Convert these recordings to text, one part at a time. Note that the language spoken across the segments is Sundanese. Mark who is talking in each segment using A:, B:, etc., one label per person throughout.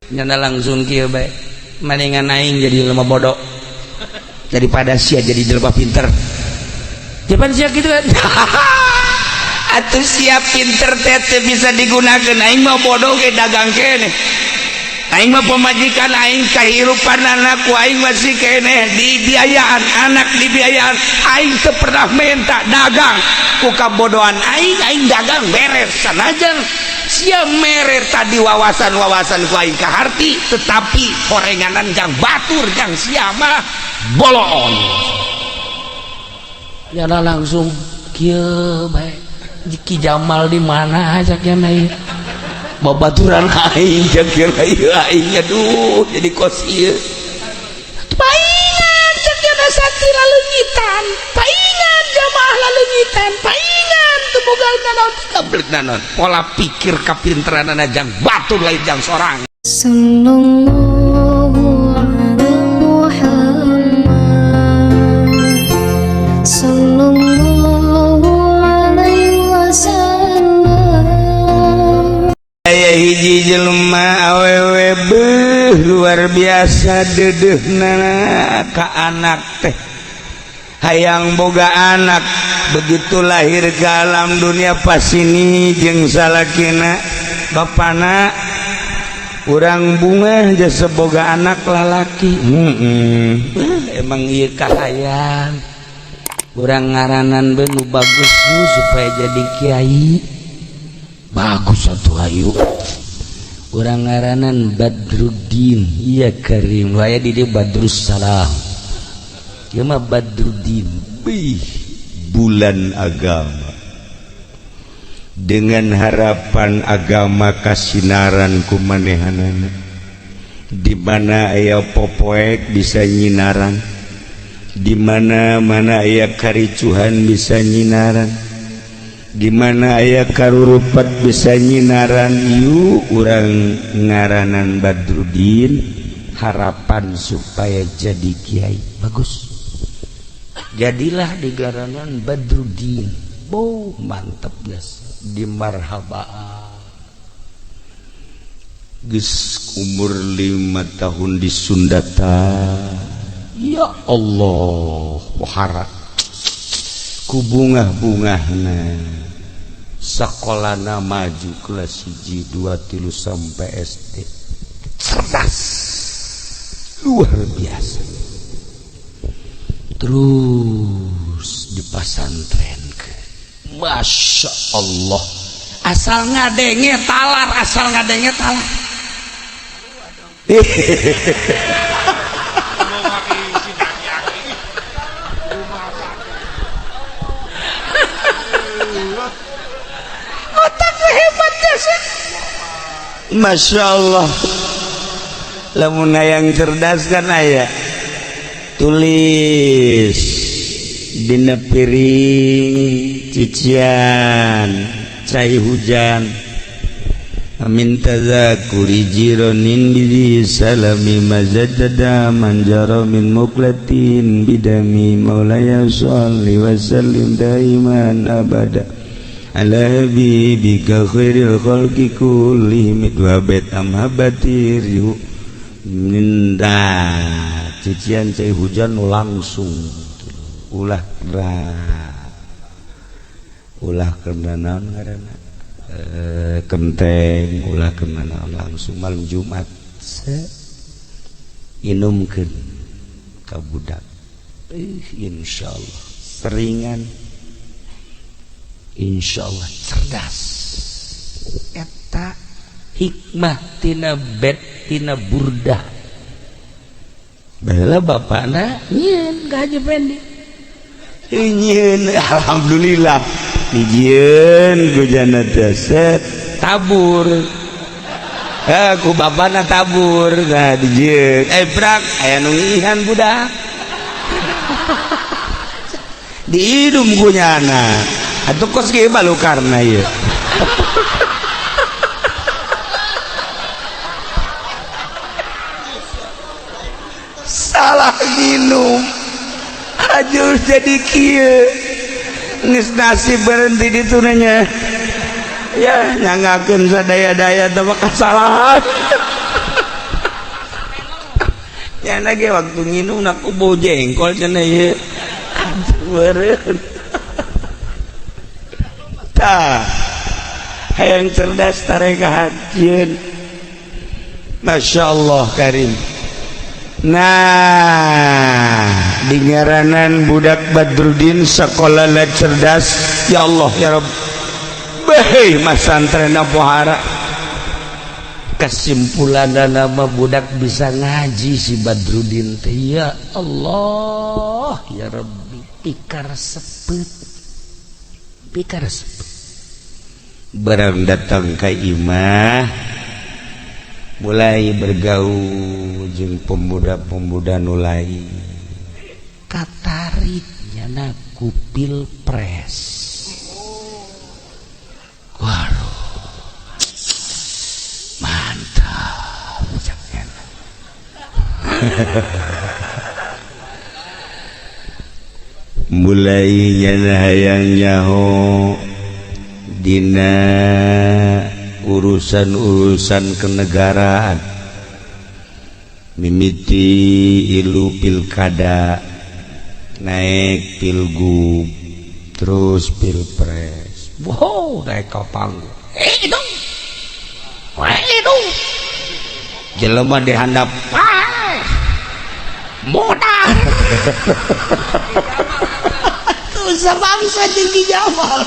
A: Nyana langsung kieu bae. Mendingan aing jadi jelema bodoh daripada sia jadi jelema pinter. Japan sia gitu kan. Atuh sia pinter teh bisa digunakan, aing mah bodoh ge dagang keneh. Aing mah pemajikan aing, kehidupan anakku aing masih keneh dibiayaan, anak dibiayaan, aing teu pernah minta. Dagang ku kabodohan aing, aing dagang beres. Sanajan sia mere tadi wawasan-wawasan ku aing kaharti, tetapi horenganan jang batur, jang sia mah boloon. Nyana langsung kieu bae, Ki Jamal di mana cak nya ieu? Babaturan aing cak ieu, aing aduh jadi kos ieu. Paingan cak nya santri laleungitan, paingan jamaah laleungitan, paingan teu boga nanaon, kablet naon. Pola pikir kapinteranana jang batur, lain jang sorang.
B: Sallallahu ala Muhammad, Sallallahu alaihi wasallam.
A: Aya hiji jelema awewe, beuh, luar biasa deudeuhna ka anak teh, hayang boga anak. Begitu lahir ke alam dunia, pas ini jeung salakina, bapana, urang bungah jasa boga anak lalaki. Emang ieu kahayang urang, ngaranan be nu bagus nu supaya jadi kiai bagus satu. Ayu, urang ngaranan Badruddin. Iya, Karim aya di dieu Badrussalam, ieu mah Badruddin.
C: Bih, bulan agama dengan harapan agama kasinaran ku manehanana, di mana aya popoek bisa nyinaran, di mana mana aya karicuhan bisa nyinaran, di mana aya karurupat bisa nyinaran. Yuk, urang ngaranan Badruddin,
A: harapan supaya jadi kiai bagus. Jadilah digaranan Badruddin. Boh, mantap guys, di marhaba.
C: Geus umur 5 tahun disundatan, ya Allah, pohara ku bungah-bungahna. Sekolahna maju kelas hiji, dua, tilu sampai SD. Cerdas luar biasa.
A: Terus di pasantren ke, Masya Allah, asal ngadenge talar, asal ngadenge talar. Otaknya hebat ya.
C: Masya Allah, lamun yang cerdas kan aya tulis dina piring, cucian cai hujan, min tadzakuri jironin bi salami mazadada manjara min muklatin bidami. Maulaya sholli wa sallim daiman abada ala habibika khairil khalqi kullihim. Dua bait amhabatir minta cucian cai hujan langsung ulah kena, ulah kena naon ngaranna, kenteng, ulah kena naon. Langsung malam Jumat se inumkeun ka budak. Insyaallah seringan, insyaallah cerdas. Eta hikmah tina bet tina burdah. Baheula bapana nyieun ka Haji Pendi. Nyieun, alhamdulillah dijieun ku jana teh, set
A: tabur,
C: eh, ku bapana tabur. Nah, dijieun, eh, prak aya nu ngihan budak diidum ku nyana atuh kos kieu balukarna ieu. Salah minum ajul jadi kieu. Geus nasib berhenti di tunanya ya, nyangakeun sadaya-daya teh kesalahan.
A: Nya lagi waktu nginum aku bau jengkol cenah ieu. Meureun. Tah. Hayang cerdas tarekat jieun. Masya Allah Karim. Nah, di ngaranan budak Badrudin sekolah cerdas, ya Allah ya Rabb. Beh, masantren pohara. Kesimpulan nama budak bisa ngaji si Badrudin teh, ya Allah ya Rabbi, pikar sepet. Pikar sepet. Barang datang ka imah mulai bergaul jeung pemuda-pemuda nu lain, katarik nyana ku pilpres. Waduh, mantap caknya. Mulai nyana hayang nyaho dina urusan-urusan kenegaraan, mimiti ilu pilkada, naik pilgub, terus pilpres. Wow, naik ke panggung, itu itu jelema dihandap modal tuh sebangsa jeung Ki Jamal.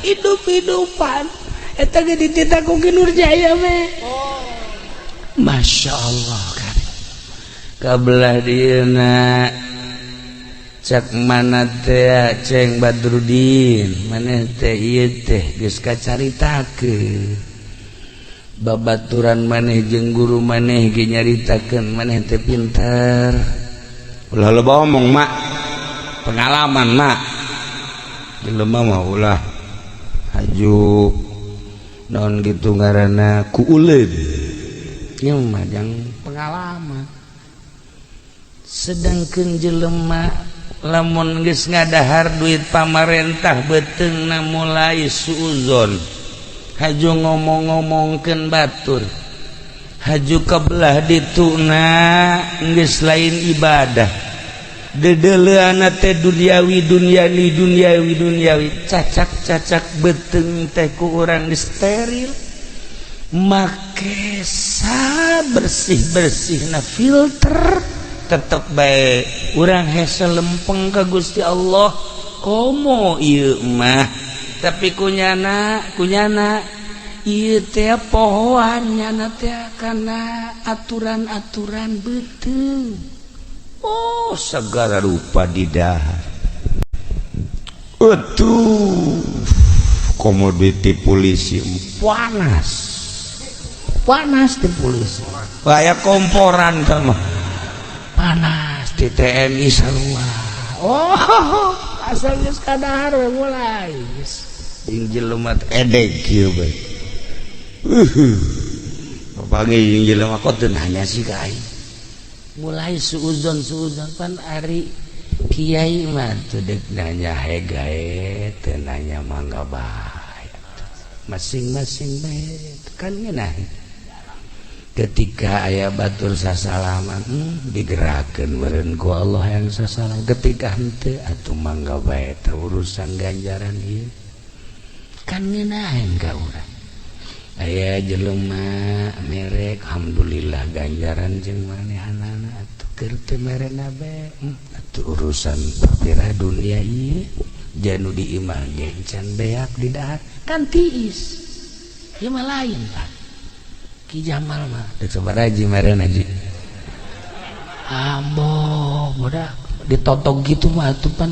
A: Hidup-hidupan eta ge dititah ku Ki Nurjaya me. Masya Allah kan kabelah dieuna cak mana teh ceng Badrudin maneh teh ieu teh geus kacaritakeun babaturan maneh jeung guru maneh ge nyaritakeun maneh teh pinter. Ulah loba omong mak, pengalaman mak, jelema mah ulah haju non gitu ngaranna ku uleun ieu mah jang pengalaman. Sedangkeun jelema lamun geus ngadahar duit pamarentah beuteungna mulai suuzon, haju ngomong-ngomongkeun batur, haju kebelah dituna geus lain ibadah, dedeleana teh duniawi duniawi duniawi duniawi, cacak-cacak beuteung teh ku urang steril, make sa bersih-bersihna filter tetep bae urang hese lempeng ka Gusti Allah. Komo ieu mah tapi kunyana kunyana ieu teh pohoan nyana teh kana aturan-aturan beuteung. Oh, segala rupa didahar. Atuh komoditi polisi panas. Panas di polisi. Aya komporan sama. Panas di TNI sarua. Oh, asal geus kadahar we mulai. Jeung jelema edek kieu bae. Papanggih jeung jelema kok teu nanya sih ka aing. Mulai suuzon suuzon pan ari kiai mah teu deuk nanya hegae, teu nanya mangga bae. Masing-masing bae kan ngeunah. Ketika aya batur sasalaman, digerakkeun meureun ku Allah yang sasalam. Ketika henteu atuh mangga bae teh urusan ganjaran ieu. Kan ngeunaheun ka urang. Aya jelema merek alhamdulillah ganjaran jeung manehanana atuh keur teu merena bae. Atuh urusan papira dunia ieu janu di imah ge can beak di dahar kan tiis. Ieu mah lain Pak. Ki Jamal mah dek sabaraha ji merena ji. Ambo budak ditotog gitu mah atuh pan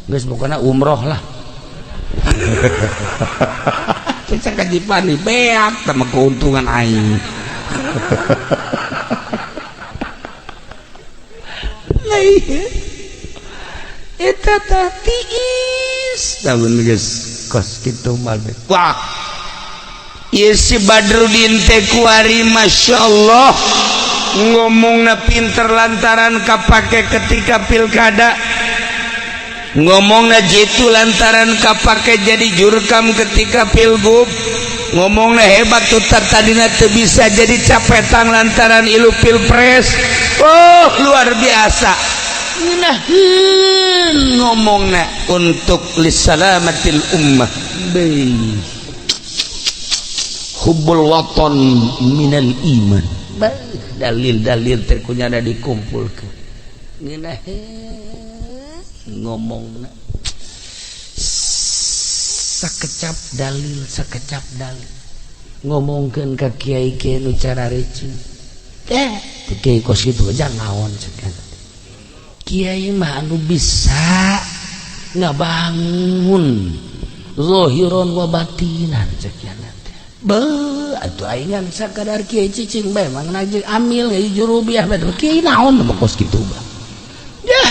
A: geus pokona umroh lah. Cek ka Jipani beak sama keuntungan aing. Lah ieu eta tah tiis lamun geus kos kitu mah. Wah. Ieu si Badrudin teh kuari Masya Allah ngomongna pinter lantaran kapake ketika pilkada, ngomongna jitu lantaran kapake jadi jurkam ketika pilgub, Ngomongna hebat tuh, tadina teu bisa jadi capetang lantaran ilu pilpres. Oh, luar biasa. Ngeunaheun ngomongna untuk lisalamatil ummah. Beuh. Hubbul waton minal iman. Dalil-dalil teh kunyana dikumpulkeun. Ngeunaheun ngomongna. Sakecap dalil, sakecap dalil. Ngomongkeun ka kiai kiai nu carareuceun. Eh, kiai kos kitu jangan naon cek. Kiai mah anu bisa ngabangun zahiron wa batinan cek yana teh. Beuh, atuh aing sakadar kiai cicing bae mah ngaji amil ngaji jurubiah bae kiai naon mah kos kitu bah. Ya,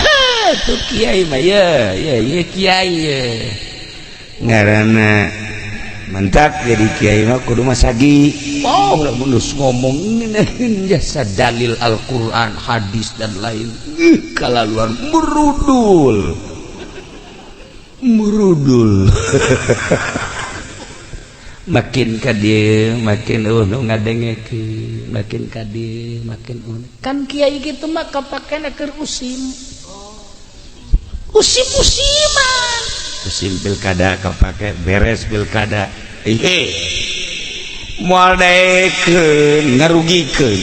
A: tuh kiai mah ya, ya, ya kiai ya. Ngaranna mantap jadi kiai mah kudu masagi. Oh, lamun geus ngomong jasa dalil Al-Qur'an, hadis dan lain. Kalaluan merudul. Merudul. Makin ka dieu makin eueuh nu ngadengekeun, makin ka dieu makin eueuh. Kan kiai kitu mah kapakena keur usim. Usim-usiman. Usim pilkada kapake, beres pilkada. Ihe. Moal daekeun, ngarugikeun.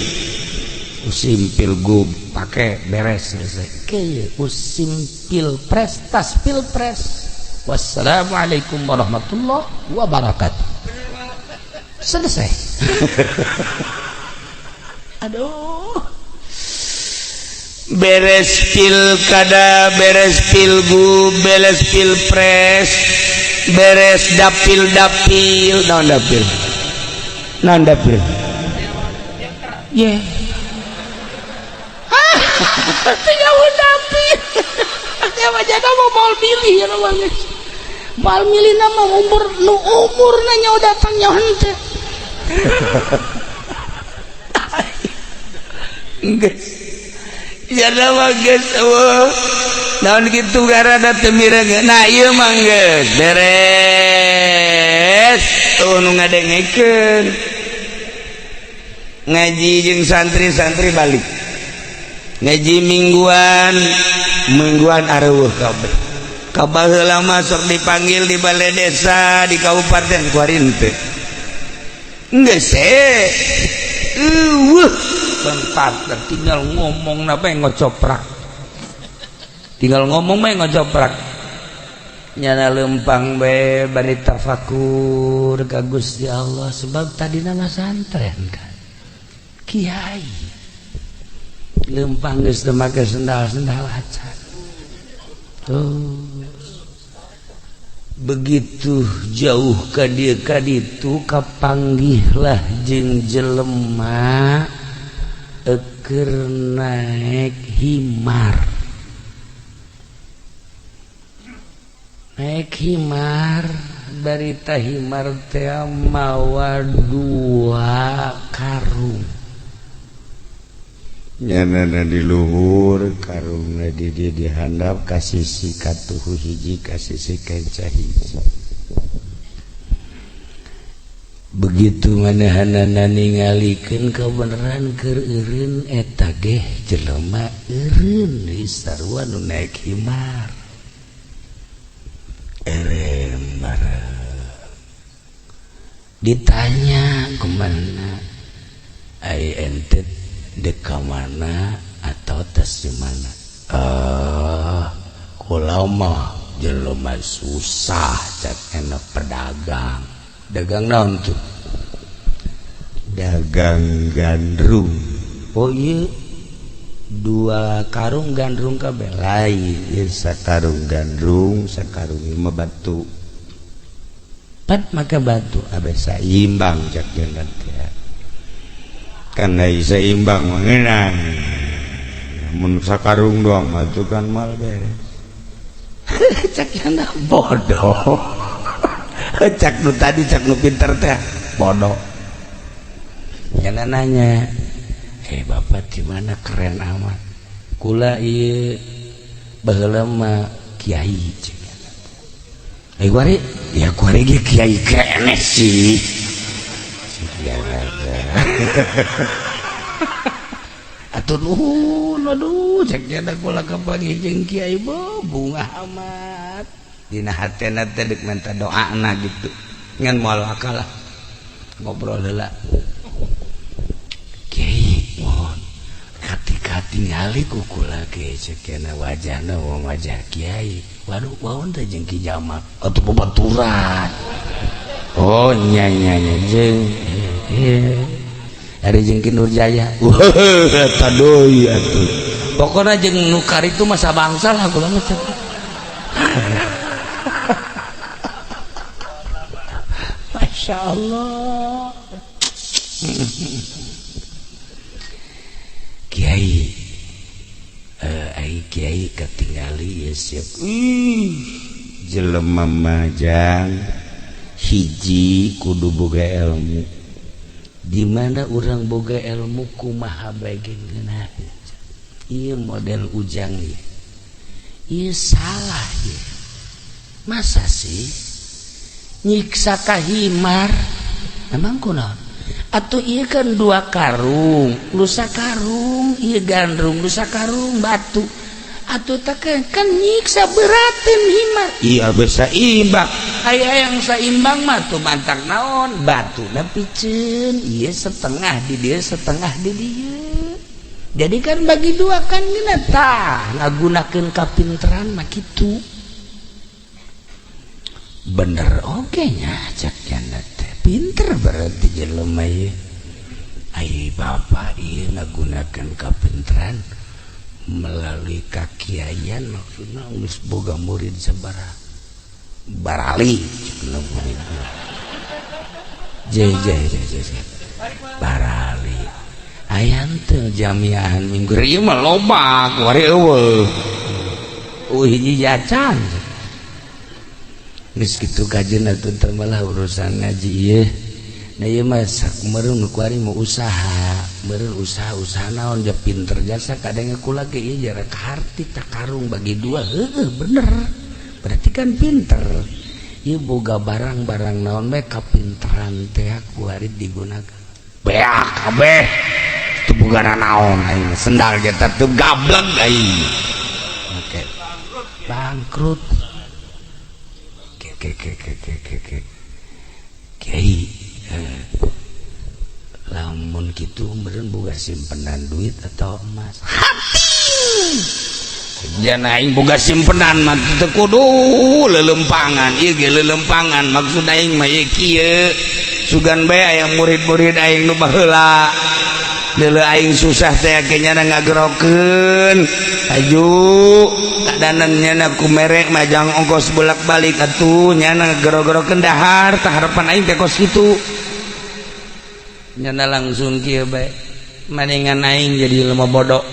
A: Usim pilgub pake beres selesai. Oke, usim pilpres tas pilpres. Wassalamualaikum warahmatullahi wabarakatuh. Selesai. Aduh. Beres pilkada, beres pilgub, beres pilpres, beres dapil-dapil, naon dapil? Naon dapil? Ye. Tinggal dapil. Ya wajah mau mau milih ya namanya. Mal milih nama umur nu umur nanya datang nya henteu. Geus. Ya mah geus eueuh. Naon kitu garana teu mireung. Nah ieu mah geus beres. Tuh nu ngadengekeun. Ngaji jeung santri-santri balik. Ngaji mingguan, mingguan areueuh kabeh. Kabaheula mah sok dipanggil di balai desa, di kabupaten kuari henteu. Geus eueuh bentar tinggal ngomong napa ngocoprak. Tinggal ngomong mah ngocoprak. Nyana lempang bae bari tafakur ka Gusti Allah sebab tadina mah santren kan. Kiai. Lempang geus teu make sendal-sendal acan. Tuh. Begitu jauh ka dieu ka ditu kapanggihlah jeung jelema keur naek himar. Naek himar barita himar teh mawa dua karung. Nyanana di luhur karungna di dieu dihandap ka sisi katuhu hiji ka sisi kenca hiji. Begitu manehanana ningalikeun kabeneran keur eureun eta geh jelema eureun deui sarua nu naek himar. Eureun bareng. Ditanya kemana ai ente dek ka mana atau tas di mana? Kula mah jelema susah cek enak pedagang. Dagang naon tuh? Dagang gandrung. Oh iya, dua karung gandrung kabeh. Lain, ieu sakarung gandrung, sakarung mah batu. Pat maka batu abe saimbang cek jeung teh. Kan seimbang mengenang. Mun sakarung doang mah itu kan mal beres. Cek yang bodoh. Cak nu tadi cak nu pinter teh bodoh. Nyana nanya, bapak di mana keren amat. Kula ieu baheula mah kiai cek. Eh kuari, ya kuari ge kiai keneh sih. Atuh nuhun, aduh, cek nya kula kapanggih jeung kiai bungah amat. Dina hatena teh deuk minta doana gitu. Ngan moal akalah ngobrol heula. Kiai mohon ketika tingali ku kula ge cek nya wajahna wajah kiai. Waduh, waon teh jeung Ki Jamal atuh babaturan. Oh nya nya nya jeung ari jeung Ki Nurjaya. Wah, eta deui atuh. Pokona jeung nu karitu mah sabangsa lah kula mah. Masya Allah. Kiai ai kiai katingali ya siap. Ih, jelema majang hiji kudu boga ilmu. Di mana urang boga ilmu kumaha bae geuna. Ieu model ujang ieu. Ieu salah ieu. Masa sih nyiksa kahimar? Emang kunaon? Atuh ieu kan dua karung, lusa karung, ieu gandrung, lusa karung batu. Atuh teh kan nyiksa beratin himar. Iya bisa imbang. Aya yang saimbang mah tuh mantak naon? Batuna piceun, ieu setengah di dieu, setengah di dieu. Jadi kan bagi dua kan geuna tah ngagunakeun kapinteran mah kitu. Bener oge nya cek nya teh. Pinter berarti jelema ieu. Ai bapak ieu ngagunakeun kapinteran melalui kakiaian maksudna geus boga murid sabaraha barali cenah murid je je je je barali aya teu jamiahan minggu ieu mah loba kuari eueuh hiji jacan geus kitu kajeun atuh teh malah urusan ngaji ieu. Nah ieu mah meureun kuari mau usaha, meureun usaha-usaha naon ja pinter jasa kadang kula ge ieu jarak harti takarung bagi dua, heueuh bener. Berarti kan pinter. Ieu boga barang-barang naon bae kapinteran teh kuari digunakan. Beak kabeh. Teu boga naon aing sendal ge teh teu gablek aing. Oke. Bangkrut. Ke ke ke ke ke ke. Kiai lamun kitu meureun boga simpenan duit atau emas. Hati. Jana aing boga simpenan mah teu kudu leuleumpangan. Ieu ge leuleumpangan maksud aing mah ieu kieu. Sugan bae aya murid-murid aing nu baheula. Leuleuh aing susah teh ge nyana ngagerokeun. Aju kadanan nyana ku merek majang ongkos bolak-balik atuh nyana gero-gerokeun dahar tah harapan aing teh kos kitu. Nyana langsung kieu bae maningan aing jadi jelema bodoh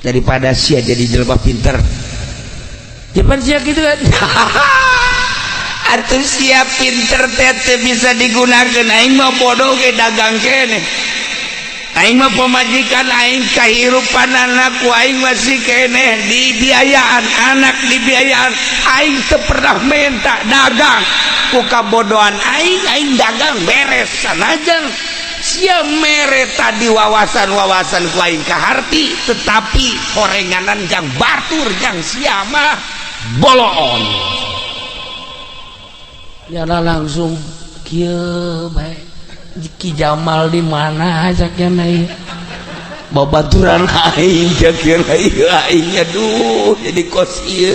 A: daripada sia jadi jelema pinter. Japan sia kitu kan. Atuh sia pinter teh teu bisa digunakeun aing mah bodoh ge dagang keneh. Aing mah pemajikan aing kahirupan anakku aing masih keneh dibiayaan anak dibiayaan aing teu pernah minta dagang ku kabodohan aing aing dagang beres sanajan sia mere tadi wawasan-wawasan ku aing kaharti tetapi horenganan jang batur jang sia mah boloon nyana langsung kieu bae Ki Jamal di mana cak nya babaturan aing cak nya aing aduh jadi kos ieu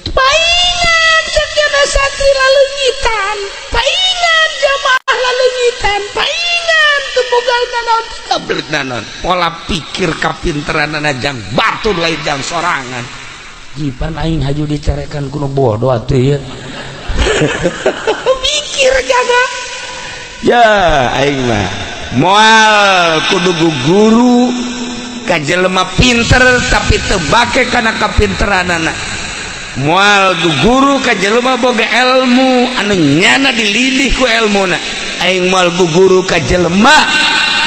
A: paingan cak nya santri laleungitan paingan jamaah laleungitan paingan teu boga naon kabelet naon pola pikir kapinteranana jang batur lain jang sorangan jipan aing haju dicarekan kuno bodoh atuh ieu mikir jaga ya aing mah moal kudu guru ka jelema pinter tapi teu bake kana kapinteranana moal guru ka jelema boga ilmu anu nyana dilindih ku ilmuna aing moal guru ka jelema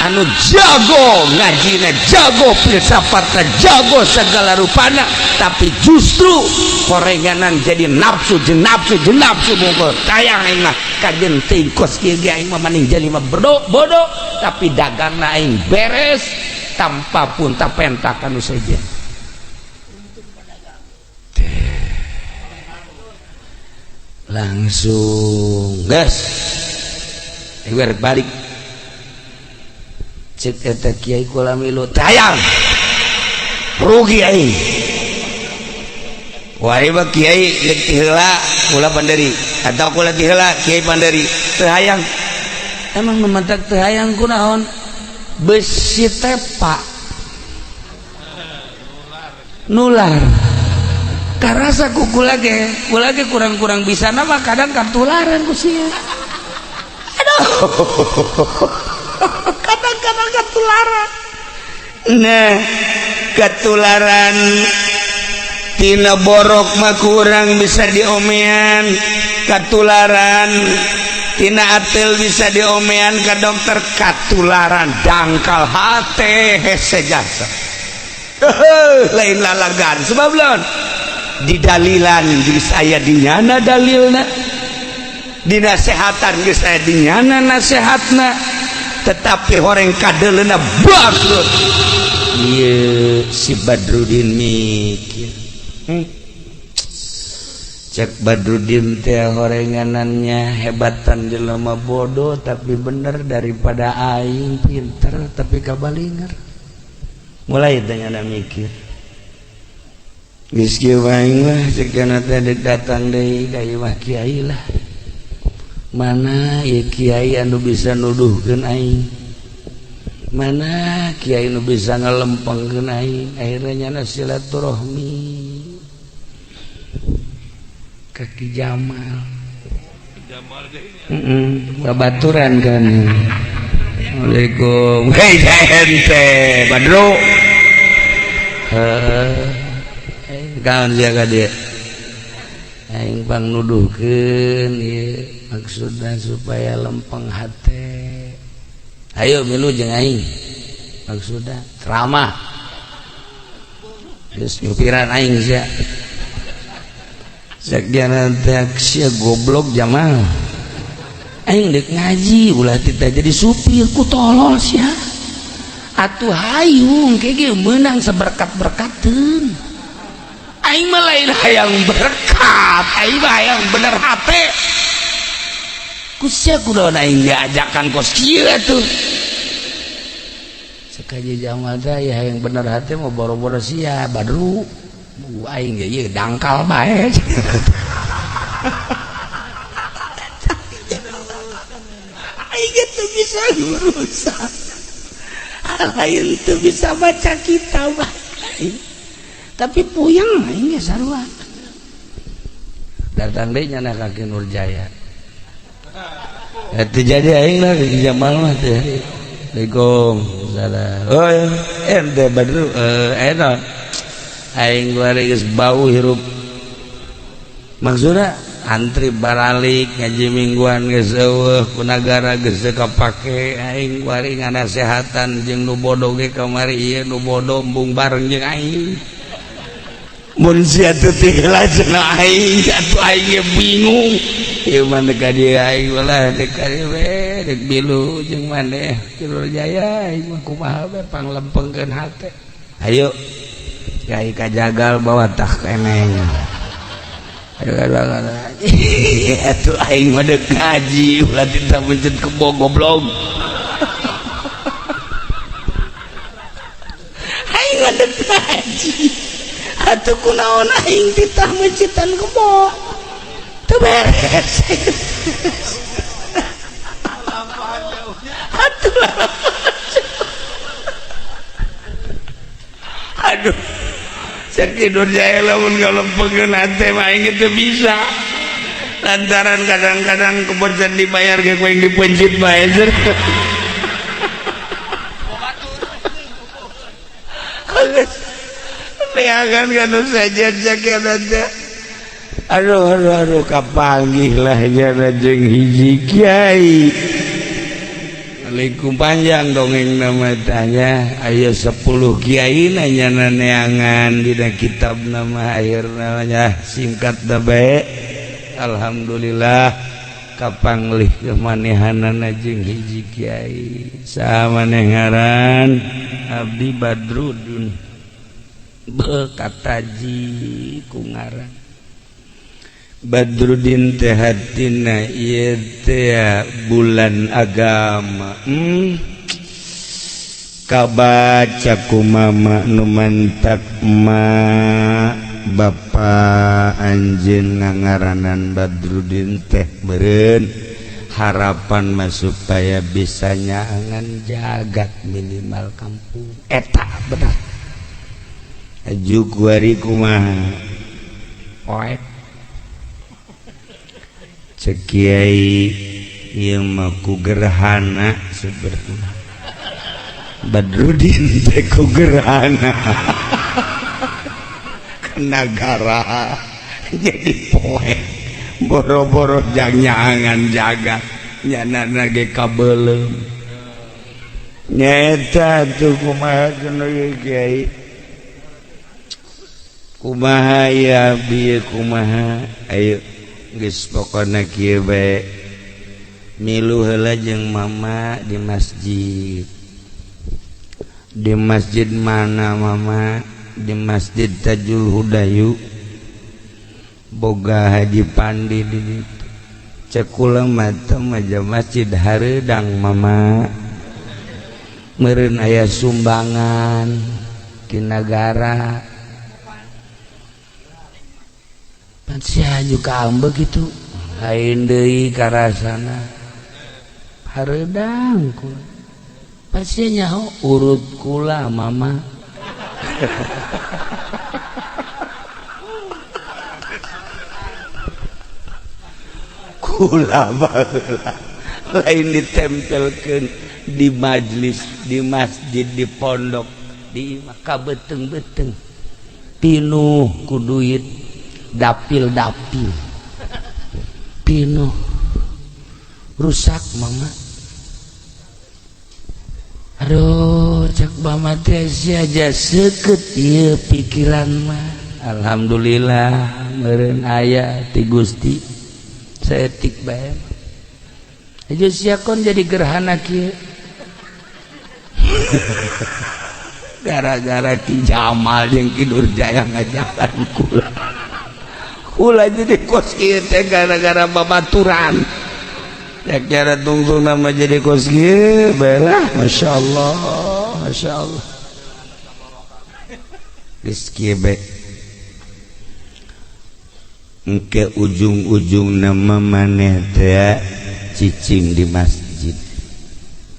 A: Anu jago ngajina, jago filsafatna, jago segala rupana, tapi justru horenganan jadi nafsu jeung nafsu jeung nafsu mungkul. Tayang aing mah kajen teuing kos kieu ge, aing mah mending jadi mah bodoh bodoh, tapi dagangna aing beres tanpa pun tak penta kanu sejen. Langsung gas balik cek eta kiai kula milu tayang rugi aing. Wah, mah kiai deuk ti heula kula panderi atau kula ti heula kiai panderi teu hayang. Emang nu mantak teu hayang kunaon? Besi tepa nular karasa ku kula ge, kula ge kurang-kurang bisa nama kadang katularan ku sia. Aduh, kadang-kadang ketularan. Nah, ketularan tina borok mah kurang bisa diomean, ketularan tina atel bisa diomean ke dokter, katularan dangkal hate hese jasa. Lain lalagan sebab lawan didalilan geus aya dinyana dalilna, dinasehatan geus aya dinyana nasehatna, tetapi horeng kadeleuna bangkrut. Ieu si Badrudin mikir, Cek Badrudin teh horenganannya hebatan jelema bodoh tapi bener daripada aing pinter tapi kabalinger. Mulai tanya mikir. Geus kieu aing lah cek teh datang deui ka imah kiai lah. Mana ieu kiai anu bisa nuduhkeun aing? Mana kiai nu bisa ngalempengkeun aing? Akhirnya nyana silaturahmi ka Ki Jamal. Babaturan kan. Assalamualaikum. Hei ente Badru. Heeh. Kaon sia ka dieu? Aing pang nuduhkeun ieu maksudna supaya lempeng hate. Ayo milu jeung aing. Maksudna ceramah. Geus nyupiran aing sia. Sekian teh sia goblok Jamal. Aing deuk ngaji ulah tita jadi supir ku tolol sia. Atuh hayung ke ge meunang seberkat-berkateun. Aing mah lain hayang berkat, aing mah hayang bener hate. Ku sia kunaon aing diajakan kos kieu atuh. Cek Haji Jamal teh ya hayang bener hate mah boro-boro sia Badru. Aing ge ieu dangkal bae. Aing ge teu bisa urusan. Lain teu bisa baca kitab aing. Tapi puyeng aing ge sarua. Datang deui nyana ka Ki Nurjaya. Teu jadi aing lah Ki Jamal mah teh. Assalamualaikum. Salam. Oh, ente Badru enak. Aing kuari geus bau hirup. Maksudna antri baralik ngaji mingguan geus eueuh ku nagara geus teu kapake aing kuari nganasehatan jeung nu bodoh ge kamari ieu nu bodoh embung bareng jeung aing. Mun sia teu tiheula cenah aing atuh aing ge bingung. Ieu mah deuk ka dieu aing ulah deuk ka dieu we deuk milu jeung maneh Ki Nurjaya aing mah kumaha we panglempengkeun hate. Ayo Kiai kajagal bawa tah keneng. Aduh aduh aduh. Atuh aing mah deuk ngaji ulah tita mencet kebo goblok. Aing mah deuk ngaji. Atuh kunaon aing titah mencitan kebo. Teu beres. Atuh lah. Aduh. Cek Nurjaya lamun ngalempengkeun hate mah aing teu bisa. Lantaran kadang-kadang kebocan dibayar ge ku aing dipencit bae. Neangan kanu saja cek teh. Aduh aduh aduh kapanggih lah jana jeung hiji kiai. Assalamualaikum panjang dongeng nama tanya aya 10 kiai nanya neangan dina kitab nama akhir namanya singkat da bae. Alhamdulillah kapanglih kemanehanana jeung hiji kiai saha maneh ngaran Abdi Badrudin bekataji ku ngaran Badrudin teh hatina ieu teh bulan agama. Kabaca ku mama nu mantak ma bapa anjeun ngangaranan Badrudin teh meureun harapan mah supaya bisa nyaangan jagat minimal kampung eta benar. Aju kuari kumaha poek cek kiai ieu mah ku gerhana sebenarnya Badrudin teh ku gerhana nagara jadi poek boro-boro jang nyaangan jagat nyana ge kabeuleum nyaeta tuh kumaha cenah kiai kumaha ya bieu kumaha ayo geus pokona kieu bae milu heula jeung mama di masjid. Di masjid mana mama? Di Masjid Tajul Hudayu boga Haji Pandi di ditu. Cek kula mah teh masjid hareudang mama meureun aya sumbangan ti nagara. Pan sia juga ambek gitu lain deui karasana hareudang kula. Pan sia nyaho urut kula mama. Kula baheula lain ditempelkeun di majlis, di masjid, di pondok, di imah kabeteng-beteng pinuh ku duit dapil-dapil pinuh rusak mama. Aduh cek mama teh sia aja seukeut ieu pikiran mah. Alhamdulillah meureun aya ti Gusti saeutik bae. Aja sia kon jadi gerhana kieu. Gara-gara Ki Jamal jeung Ki Durjaya ngajakan kula. Kula jadi kos kieu teh gara-gara babaturan. Cara tungtung nama jadi kos kieu bae lah. Masya Allah, Masya Allah. Geus kieu bae. Engke ujung-ujung nama maneh teh cicing di masjid.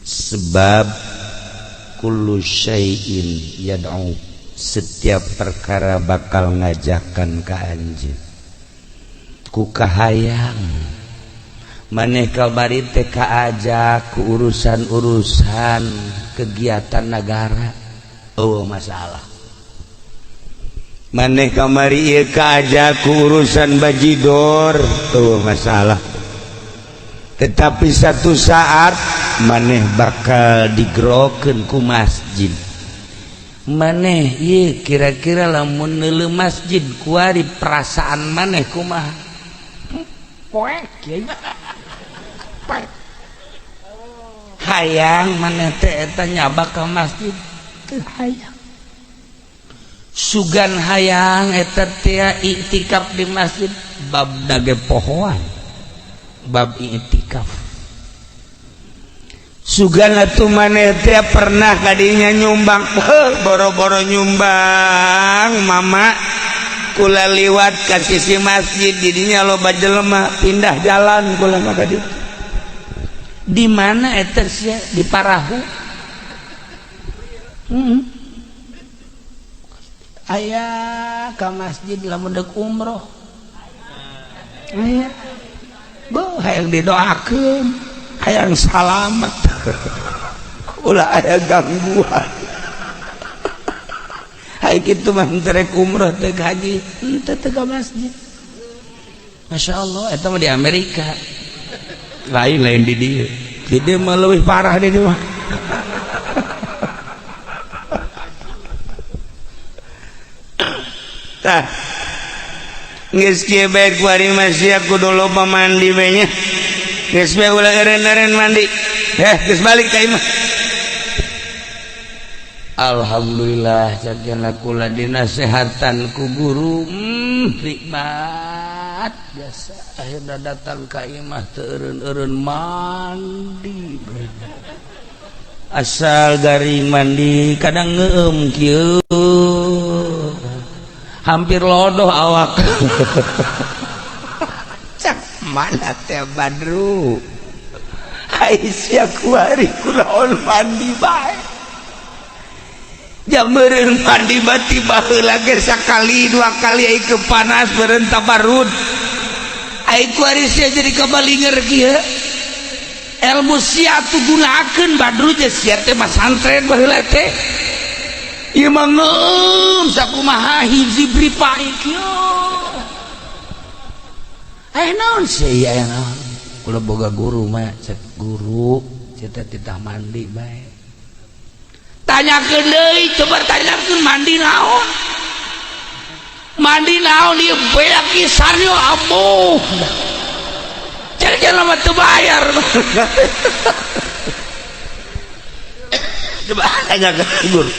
A: Sebab kullu syai'in yad'u, setiap perkara bakal ngajakan ka anjeun. Ku kahayang maneh kabari teh kaajak ku urusan-urusan kegiatan negara, oh masalah. Maneh kamari ieu kaajak ku urusan bajidor, oh masalah. Tetapi satu saat maneh bakal digerokeun ku masjid. Maneh ieu kira-kira lamun neuleuh masjid kuari perasaan maneh kumaha? Poek kiai. Poek. Hayang maneh teh eta nyabak ka masjid teu hayang. Sugan hayang eta teh iktikaf di masjid bab dage pohoan. Bab iktikaf. Sugan atuh maneh teh pernah kadinya nyumbang, boro-boro nyumbang mama kula liwat ka sisi masjid didinya loba jelema pindah jalan kula mah ka ditu. Di mana eta sia? Di parahu. Aya ka masjid lamun deuk umroh. Aya. Beuh hayang didoakeun, hayang salamet. Ulah aya gangguan. Hai kitu mah henteu rek umroh teu haji, henteu teu ka masjid. Masya Allah, eta mah di Amerika. Lain-lain di dieu. Di dieu mah leuwih parah di dieu mah. Tah. Geus kieu bae kuari mah sia kudu loba mandi bae nya. Geus bae ulah eureun-eureun mandi. Geus balik ka imah. Alhamdulillah cakena kula dinasehatan ku guru nikmat biasa akhirnya datang ka imah teu eureun-eureun mandi asal garing mandi kadang ngeueum kieu hampir lodoh awak. Cak mana teh Badru Aisyah kuari kunaon mandi bae jam meureun mandi bati baheula ge sakali dua kali ai ke panas meureun tabarud ai kuari sia jadi kabalinger kieu ilmu sia tuh gunakeun Badru teh sia teh mah santren baheula teh ieu mah ngeum sakumaha hiji bripa kieu eh naon sih ya naon kula boga guru mah cek guru sia titah mandi bae tanyakeun deui coba tanyakeun mandi naon ieu beak pisan yo abuh cek jelema teu bayar. Coba tanyakeun guru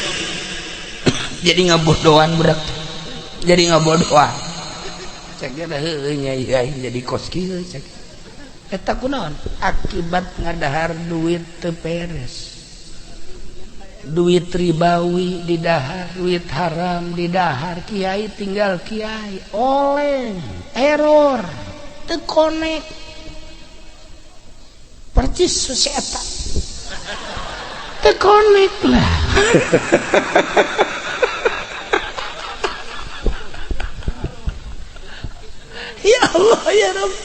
A: jadi ngabodohan budak jadi ngabodohan cek heueuh nya ieu jadi kos kieu cek eta kunaon akibat ngadahar duit teu beres duit ribawi didahar duit haram didahar kiai tinggal kiai oleng error teu konek percis si eta teu konek lah. Ya Allah ya Rabb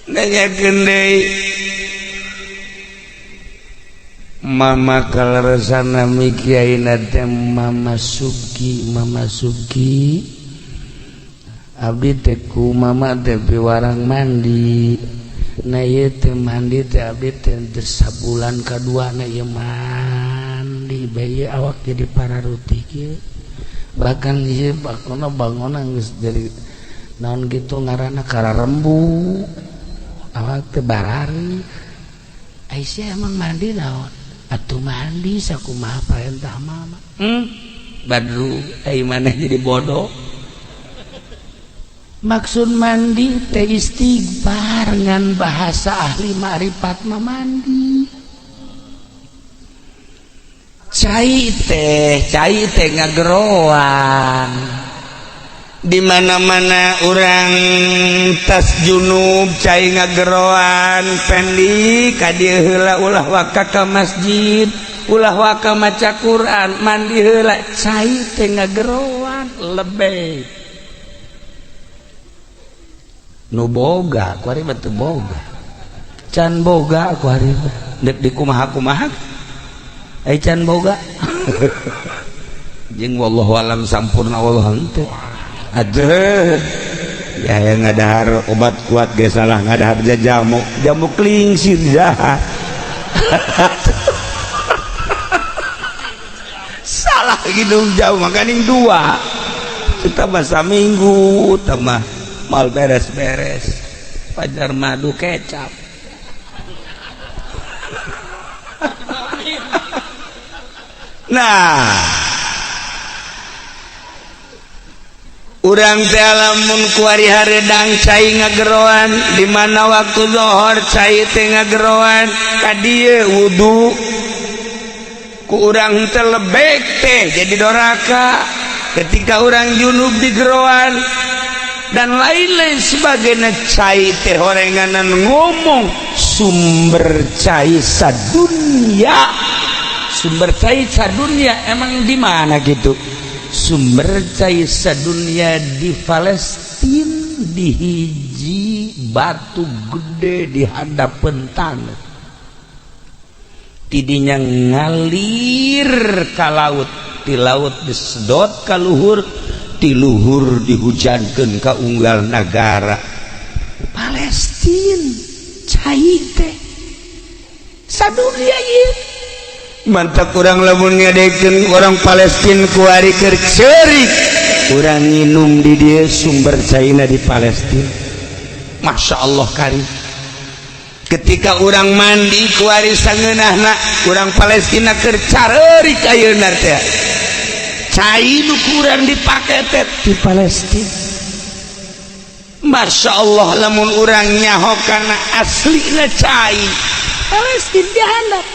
A: nanyakeun deui mama kaleresana mi kiaina teh mama Subki mama Subki abdi teh ku mama teh piwarang mandi na ieu teh mandi teh abdi teh sabulan kadua na ieu mandi bae awak jadi pararuti kieu bahkan ieu bakona bangonan geus jadi naon gitu ngaranna kararembu awak teh barari Aisyah emang mandi naon atuh mandi sakumaha parentah mama Badru ai maneh jadi bodoh maksud mandi teh istighfar ngan bahasa ahli ma'rifat mah mandi cai teh ngageroan di mana-mana orang tas junub cai ngageroan pendi ka dieu heula ulah waka ka masjid ulah waka maca Quran mandi heula cai teh ngageroan lebih nu boga kuari mah teu boga can boga kuari mah deuk dikumaha-kumaha ai can boga jeung wallahu alam sampurna wallahu henteu. Aduh ya yang ngadahar obat kuat ge salah ngadahar jamu jamu klingsir jahat. Salah hidung jauh makaning dua kita masa minggu tambah mal beres-beres pajar madu kecap. Nah urang teh lamun kuari hareudang cai ngageroan di mana waktu zuhur cai teh ngageroan ka dieu wudu ku urang teh lebek teh jadi doraka ketika urang junub digeroan dan lain-lain sebagainya cai teh horenganan ngomong sumber cai sadunya sumber cai sadunya emang di mana gitu sumber cai sadunia di Palestina di hiji batu gede di hadapan tanah tidinya ngalir ka laut di laut disedot ka luhur ti luhur dihujankeun ka unggal nagara Palestina cai teh Sadunia ieu.
C: Mantap kurang lamun ngadekeun orang Palestina kuari keur ceurik. Urang nginum di dieu sumber caina di Palestina.
A: Masya Allah kari.
C: Ketika urang mandi kuari sangeunahna urang Palestina keur careurik ayeuna teh. Cai nu kurang dipake teh di Palestina. Masya Allah lamun urang nyaho kana aslina cai
A: Palestina dihandap.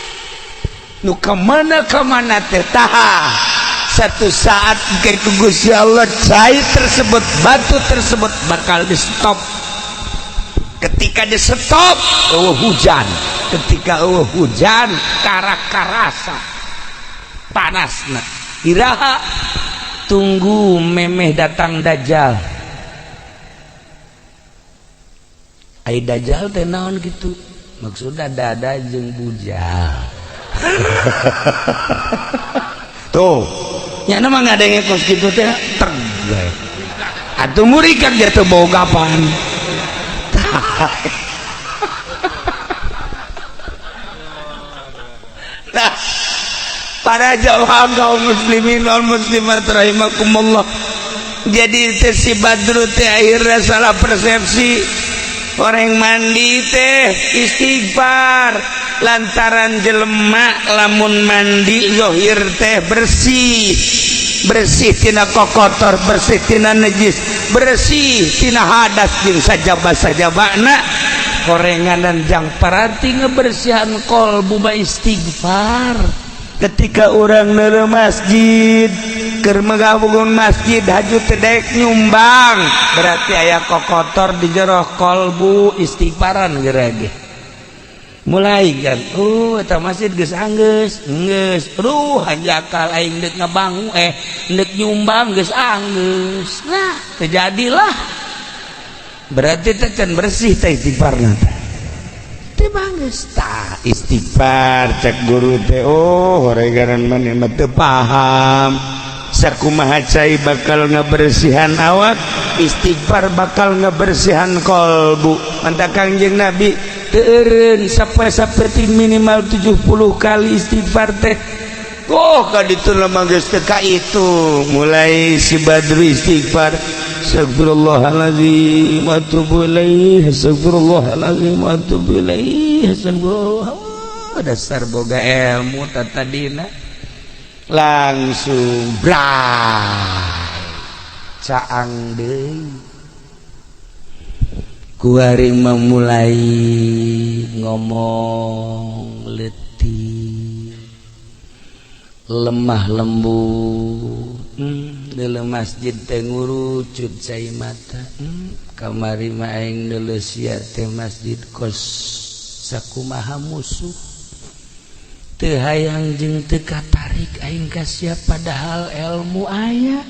C: Nu kemana kemana teh taha satu saat ke Gusti Allah cai tersebut, batu tersebut bakal di stop. Ketika di stop eueuh hujan, ketika eueuh hujan karak-karasa panasna.
A: Iraha tunggu memeh datang Dajjal. Ai Dajjal teh naon kitu? Maksudna dada jeung bujal.
C: Tuh,
A: nya mah ngadenge kos kitu teh teg bae. Atuh murikan jatuh boga kapan.
C: Nah, para jamaah kaum muslimin wal muslimat rahimakumullah. Jadi teh si Badru teh akhirnya salah persepsi. Orang mandi teh istighfar lantaran jelema lamun mandi zohir teh bersih, bersih tina kokotor, bersih tina najis, bersih tina hadas jeung sajaba-sajabana.
A: Horenganan jang paranti ngebersihan kolbu ba istighfar.
C: Ketika orang neuleuh masjid keur megabugun masjid haju teu daek nyumbang,
A: berarti aya kokotor di jero kolbu, istighfaran geura ge. Mulai kan, eta masjid geus anggeus, geus, aduh hanjakal aing deuk ngabangun, deuk nyumbang geus anggeus. Nah, terjadilah.
C: Berarti teh can bersih teh istighfarna teh.
A: Teu banggeus tah
C: istighfar cek guru teh, oh horegaran maneh mah teu paham. Sakumaha cai bakal ngebersihan awak, istighfar bakal ngebersihan kolbu. Mantap Kangjeng Nabi
A: teu eureun sapoe-sapoe minimal 70 kali istighfar teh.
C: Oh ka ditu mah geus teu kaitu. Mulai si Badru istighfar, astagfirullahalazim wa atubu ilaih, astagfirullahalazim wa atubu ilaih, astagfirullah.
A: Dasar boga ilmu tatadina
C: langsung bray
A: caang deui. Kuari memulai ngomong letih, lemah lembut. Dalam masjid teh ngurucut cai mata. Kamari mah aing deuleu sia teh masjid kos sakumaha musuh. Teu hayang jeung teu katarik aing ka sia padahal ilmu aya.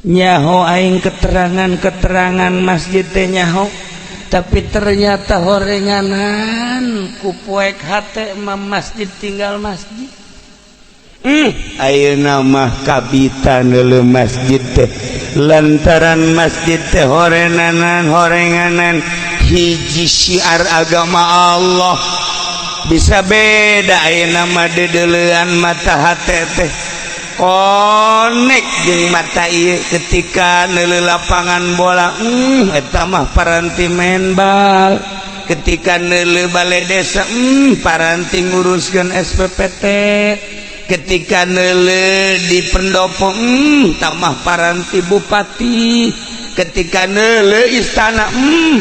A: Nyaho aing keterangan-keterangan masjid teh nyaho, tapi ternyata horenganan ku poek hate mah masjid tinggal masjid.
C: Ayeuna mah kabita neuleuh masjid teh lantaran masjid teh horenanan horenganan hiji syiar agama Allah. Bisa beda ayeuna mah deudeulean mata hate teh konek jeung mata ieu ketika neuleuh lapangan bola, eta mah paranti main bal. Ketika neuleuh balai desa, paranti nguruskeun SPPT. Ketika neuleuh di pendopo, tamah paranti bupati. Ketika neuleuh istana,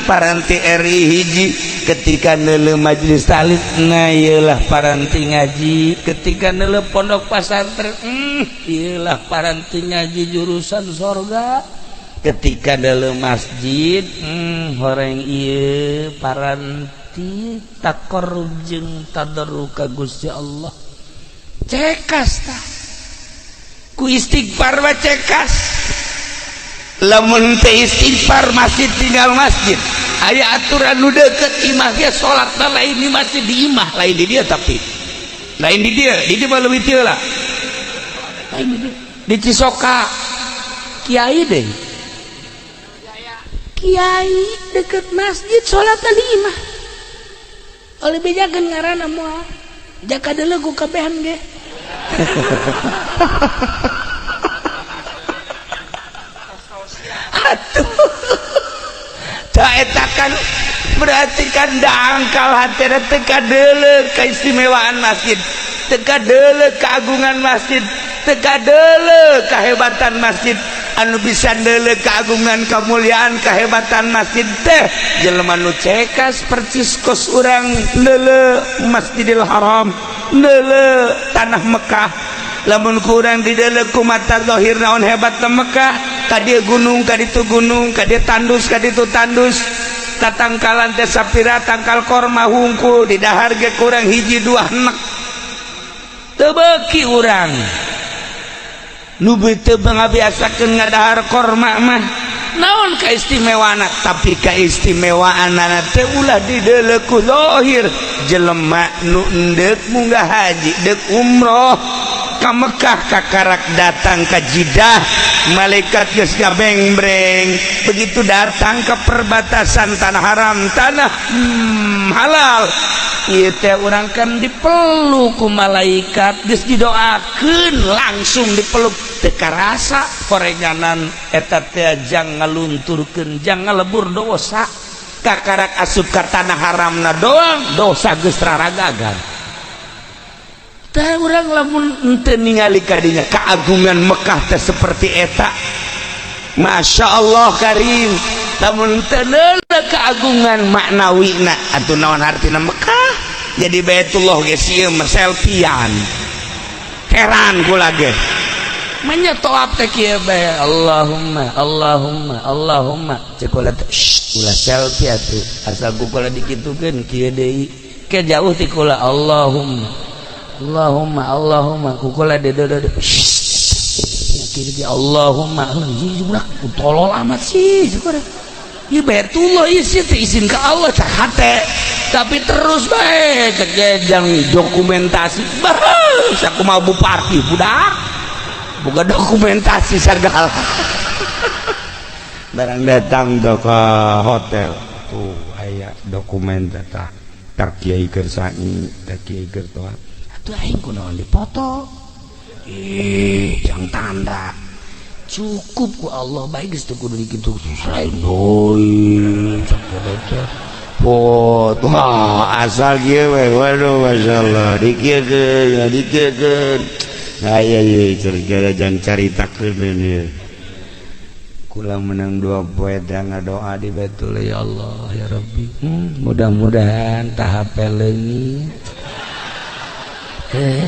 C: paranti RI hiji. Ketika neuleuh majelis taklim, nah ieulah paranti ngaji.
A: Ketika neuleuh pondok pesantren, ieulah paranti ngaji jurusan sorga. Ketika neuleuh masjid, horeng ieu paranti taqarrub jeung tadarru ka Gusti Allah. Cekas tah
C: ku istighfar mah cekas. Lamun teh istighfar masjid tinggal masjid. Aya aturan nu deukeut imah ge salatna lain di masjid, di imah lain di dieu, tapi lain di dieu, di dieu mah leuwih teu lah. Lain di dieu. Di Cisoka
A: kiai deh, kiai deket masjid salatna di imah. Oleh bejakeun ngaranna moal. Jaka deuleu ku kabehan ge. Atuh. Ta eta kan berarti kan dangkal hatena teu kadeuleu keistimewaan masjid, teu kadeuleu keagungan masjid, teu kadeuleu kehebatan masjid. Anu bisa deuleu keagungan, kemuliaan, kehebatan masjid teh jelema nu cekas percis kos urang deuleu Masjidil Haram, deuleu tanah Mekah. Lamun kurang dideuleu ku mata zahir naon hebat Mekah, ka dieu gunung, ka ditu gunung, ka dieu tandus, ka ditu tandus, tatangkalan teh sapira tangkal korma hungkul di dahar ge kurang hiji dua enek. Teu beuki urang nu teu ngabiasakeun ngadahar korma mah naon kaistimewaanna, tapi kaistimewaanna teh ulah dideuleu ku zahir. Jelema nu endeuk munggah haji, deuk umroh ka Mekah, kakarak datang ka Jidah, malaikat geus ngabengbreng. Begitu datang ke perbatasan tanah haram, tanah halal, ieu teh urang kan dipeluk ku malaikat, geus didoakeun langsung dipeluk, teu karasa horenganan eta teh jang ngalunturkeun, jang ngalebur dosa. Kakarak asup ka tanah haramna doang dosa geus raragagan. Tah urang lamun henteu ningali kadinya keagungan Mekah teh seperti eta, Masya Allah karim. Lamun teu keagungan maknawina atuh naon hartina Mekah jadi Baitullah ge sieun selfiean. Heran kula ge manya toap teh kieu bae, Allahumma Allahumma Allahumma cek kula teh, ulah selfie atuh, asal ku kula dikitukeun kieu deui ke jauh ti kula, Allahumma Allahumma Allahumma kukula dede kieu Allahumma budak tolol amat sih ieu Baitullah ieu sih teh izin ka Allah cak hate, tapi terus bae kejang dokumentasi bah sakumaha bupati budak bukan dokumentasi segala. Barang datang tuh ke hotel tuh aya dokumen data tak kiai keur sa'i, tak kiai keur toa atuh aing kunaon dipoto, ih jang tanda cukup ku Allah bae geus teu kudu dikitu lain deui cak teh foto asal kieu we, waduh masyaallah dikieukeun dikieukeun aya ieu cerita jang caritakeun ieu. Kula menang dua poe teh ngadoa di Baitul, ya Allah ya Rabbi, mudah-mudahan tahap leungit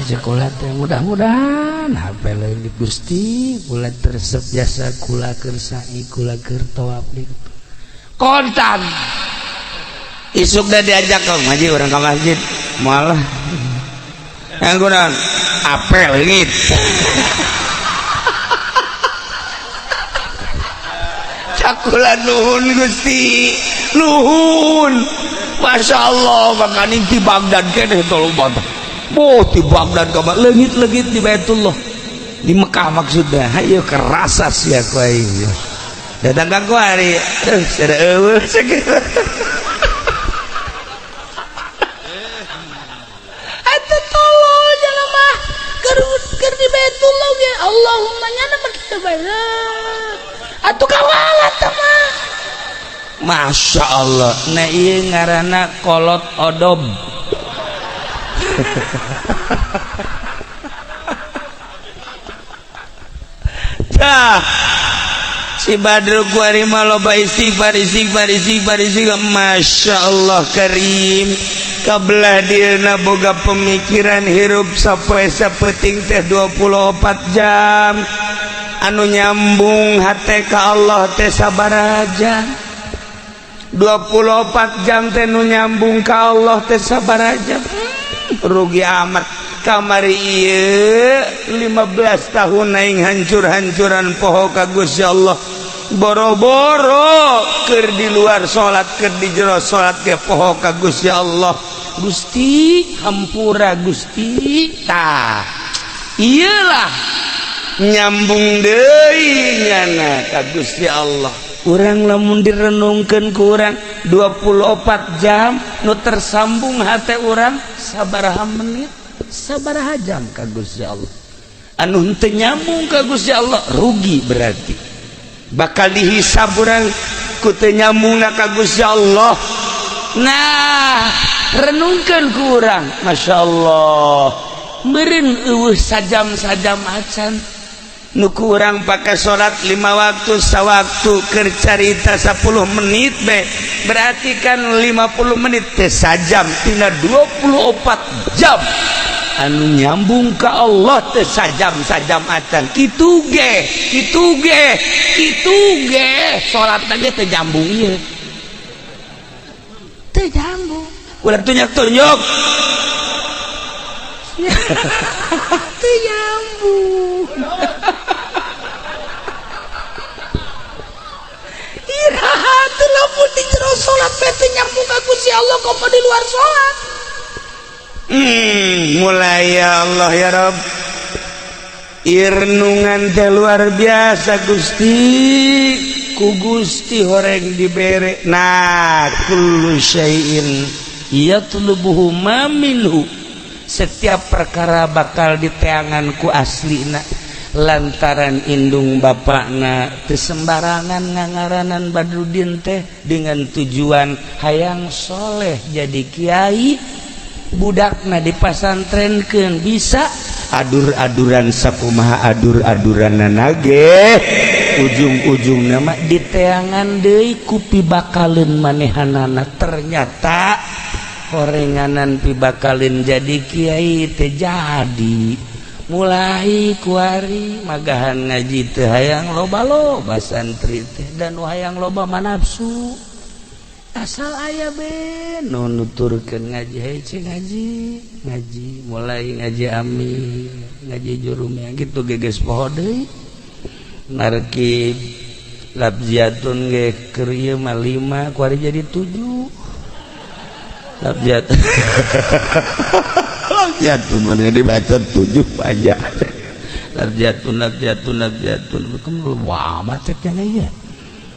A: sekolah teh, mudah-mudahan HP leungit Gusti, kula teresep jasa kula keur sa'i, kula keur tawaf di kontan isuk dah diajak ke ngaji urang ka masjid malah yang kunaon apel leungit. Cakula nuhun Gusti nuhun, Masya Allah makanin di Baghdad keneh tolong banget. Oh di Baghdad kamar leungit-leungit di Baitullah di Mekah maksudnya, hayo kerasa sia ku aing datang ka ku hari ada eueuh sakitu. Atuh tolol jelema keur di Baitullah ge Allahumma nyana mah kitu bae atuh kawalat teh mah. Masya Allah, nah ieu ngaranna kolot odob. Tah si Badru kuari mah loba istighfar istighfar istighfar istighfar, Masya Allah karim. Kabelah dieuna boga pemikiran hirup sapoe sapeting teh 24 jam anu nyambung hate ka Allah teh sabaraha, 24 jam teh nu nyambung ka Allah teh sabaraha. Rugi amat kamari ieu 15 tahun aing hancur-hancuran poho ka Gusti Allah, boro-boro keur di luar salat keur di jero salat ge poho ka Gusti Allah. Gusti hampura Gusti, tah iyalah nyambung deui nyana ka Gusti Allah. Urang lamun direnungkeun ku urang 24 jam nu tersambung hate urang sabaraha menit, sabaraha jam ka Gusti Allah. Anu henteu nyambung ka Gusti Allah rugi, berarti bakal dihisab urang ku teu nyambungna ka Gusti Allah. Nah, renungkeun ku urang, Masya Allah, meureun eueuh sajam-sajam acan nu ku urang pakai salat 5 waktu, sawaktu keur carita 10 menit be, berarti kan 50 menit teh sajam tina 24 jam. Anu nyambung ke Allah teh sajam sajam acan. Kitu ge, kitu ge, kitu ge, salat ge teh nyambung ieu, teh nyambung. Ulah tunjuk tunjuk, teh nyambung. Iraha teu lamun di jero salat teh nyambung ka Gusti Allah, komo di luar salat. Mulai ya Allah ya Rabb, irnungan teh luar biasa Gusti, ku Gusti horeng dibere. Nah, kullu syai'in yatlubuhu ma minhu, setiap perkara bakal diteangan ku aslina. Lantaran indung bapakna teu sembarangan ngangaranan Badrudin teh dengan tujuan hayang soleh jadi kiai, budakna dipasantrenkeun bisa adur-aduran sakumaha adur-aduran ge ujung-ujung nama diteangan deui ku pibakaleun manehanana. Ternyata horenganan pibakalin jadi kiai teh jadi mulai kuari magahan ngaji teh hayang loba-loba santri teh dan hayang loba manafsu, asal aya be nu nuturkeun ngaji hece ngaji ngaji mulai ngaji ami ngaji jurumnya gitu geges poho deui narkib labziatun ge keur ieu mah 5 kuari jadi 7 labziatun. Labziatun mana dibaca 7 aja. Labziatun labziatun labziatun kamu wah amat ceknya ieu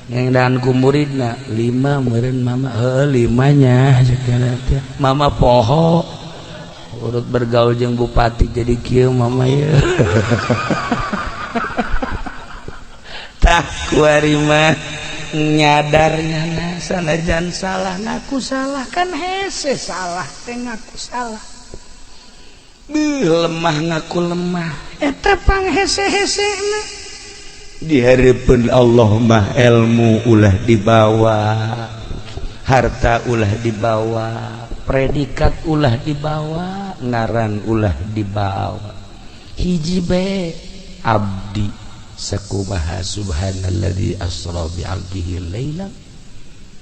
A: yang dan ku muridna 5 meureun mama heuh 5 nya ceknya teh mama poho urut bergaul jeung bupati jadi kieu mama ieu. Tah kuari mah nyadarnya na sanajan salah ngaku salah kan hese salah teh ngaku salah. Beuh lemah ngaku lemah eta pang hese-hesena. Di harapan Allah mah ilmu ulah dibawa, harta ulah dibawa, predikat ulah dibawa, ngaran ulah dibawa. Hiji be abdi sakumaha subhanalladzi asra bi 'abdihi lailan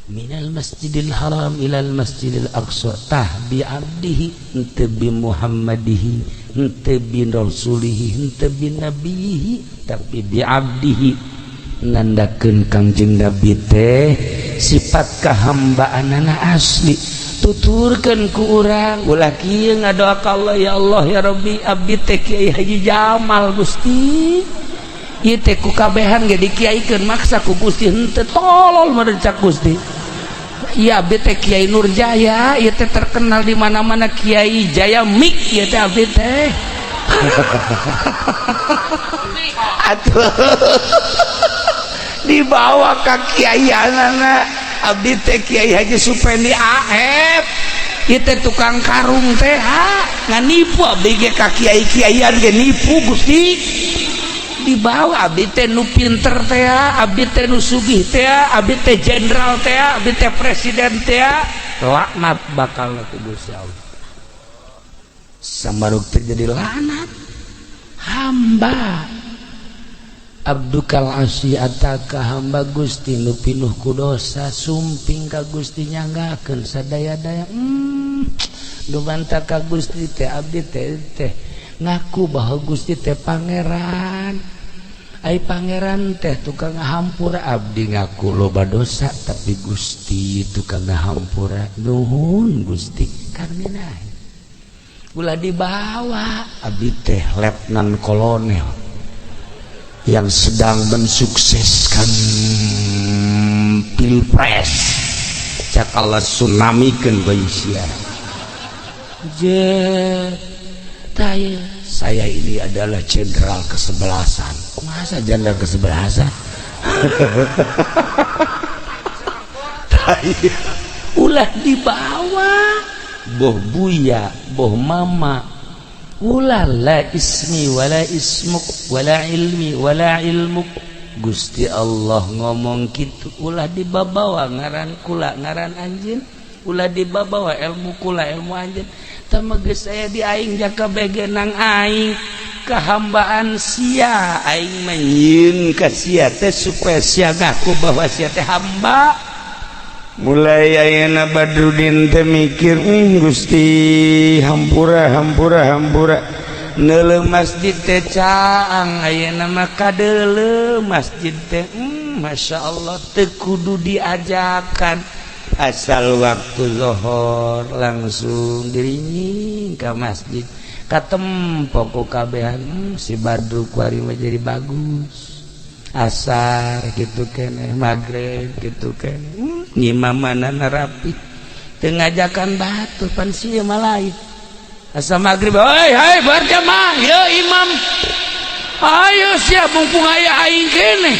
A: minal masjidil haram ilal masjidil aqsa. Tah bi 'abdihi henteu bi Muhammadihi, henteu bi rasulihi, henteu bi nabihi, tapi bi 'abdihi. Nandakeun Kangjeng Nabi teh sifat kahambaanana asli. Tuturkeun ku urang ulah kieu ngadoa ka Allah, ya Allah ya Rabbi, abdi teh Kiai Haji Jamal Gusti. Ieu teh ku kabehan ge dikiaikeun maksa ku Gusti henteu tolol meureun Gusti. Iya abdi teh Kiai Nurjaya, ieu teh terkenal di mana-mana Kiai Jaya Mik ieu teh abdi teh. Atuh dibawa ka kiaianana abdi teh Kiai Haji Supendi AF, ieu teh tukang karung teh ha nganipu abdi ge ka kiai-kiaian ge nipu Gusti. Dibawa abdi teh nu pinter teh, abdi teh nu sugih teh, abdi teh jenderal teh, abdi teh presiden teh, laknat bakal ku Gusti Allah. Samaruk terjadi laknat hamba abdukal asi ataka hamba Gusti nu pinuh ku dosa sumping ka Gusti nyanggakeun sadaya-daya. Dumanta ka Gusti teh abdi teh teh ngaku bahwa Gusti teh pangeran. Ai pangeran teh tukang ngahampura, abdi ngaku loba dosa tapi Gusti tukang ngahampura. Nuhun Gusti karmina. Ulah dibawa abdi teh letnan kolonel. Yang sedang mensukseskan pilpres, cak Allah tsunamikeun bae sia. Je taya, saya ini adalah jenderal kesebelasan. Masa jenderal kesebelasan? Taya, ulah dibawa boh buya boh mama, ulah la ismi wala ismuk wala ilmi wala ilmuk. Gusti Allah ngomong gitu, ulah dibawa ngaran kula ngaran anjeun, ulah dibawa ilmu kula ilmu anjeun. Tama geus aya di aing jaka begenang aing kehambaan sia, aing menyieun ka sia teh supaya sia ngaku bahwa sia teh hamba. Mulai ayeuna Badrudin teh mikir, Gusti hampura hampura hampura. Neuleuh masjid teh caang ayeuna mah kadeuleuh masjid teh, Masya Allah, teu kudu diajakan, asal waktu zohor langsung dirinying ke masjid, katempo ku kabehan. Si Badru kuari mah jadi bagus, asar gitu keneh, maghrib gitu keneh, ngimamanana rapi, teu ngajakan batur. Pan sia mah lain, asa maghrib, "Hei hei, berjamaah ya imam, ayo sia, mumpung aya aing keneh,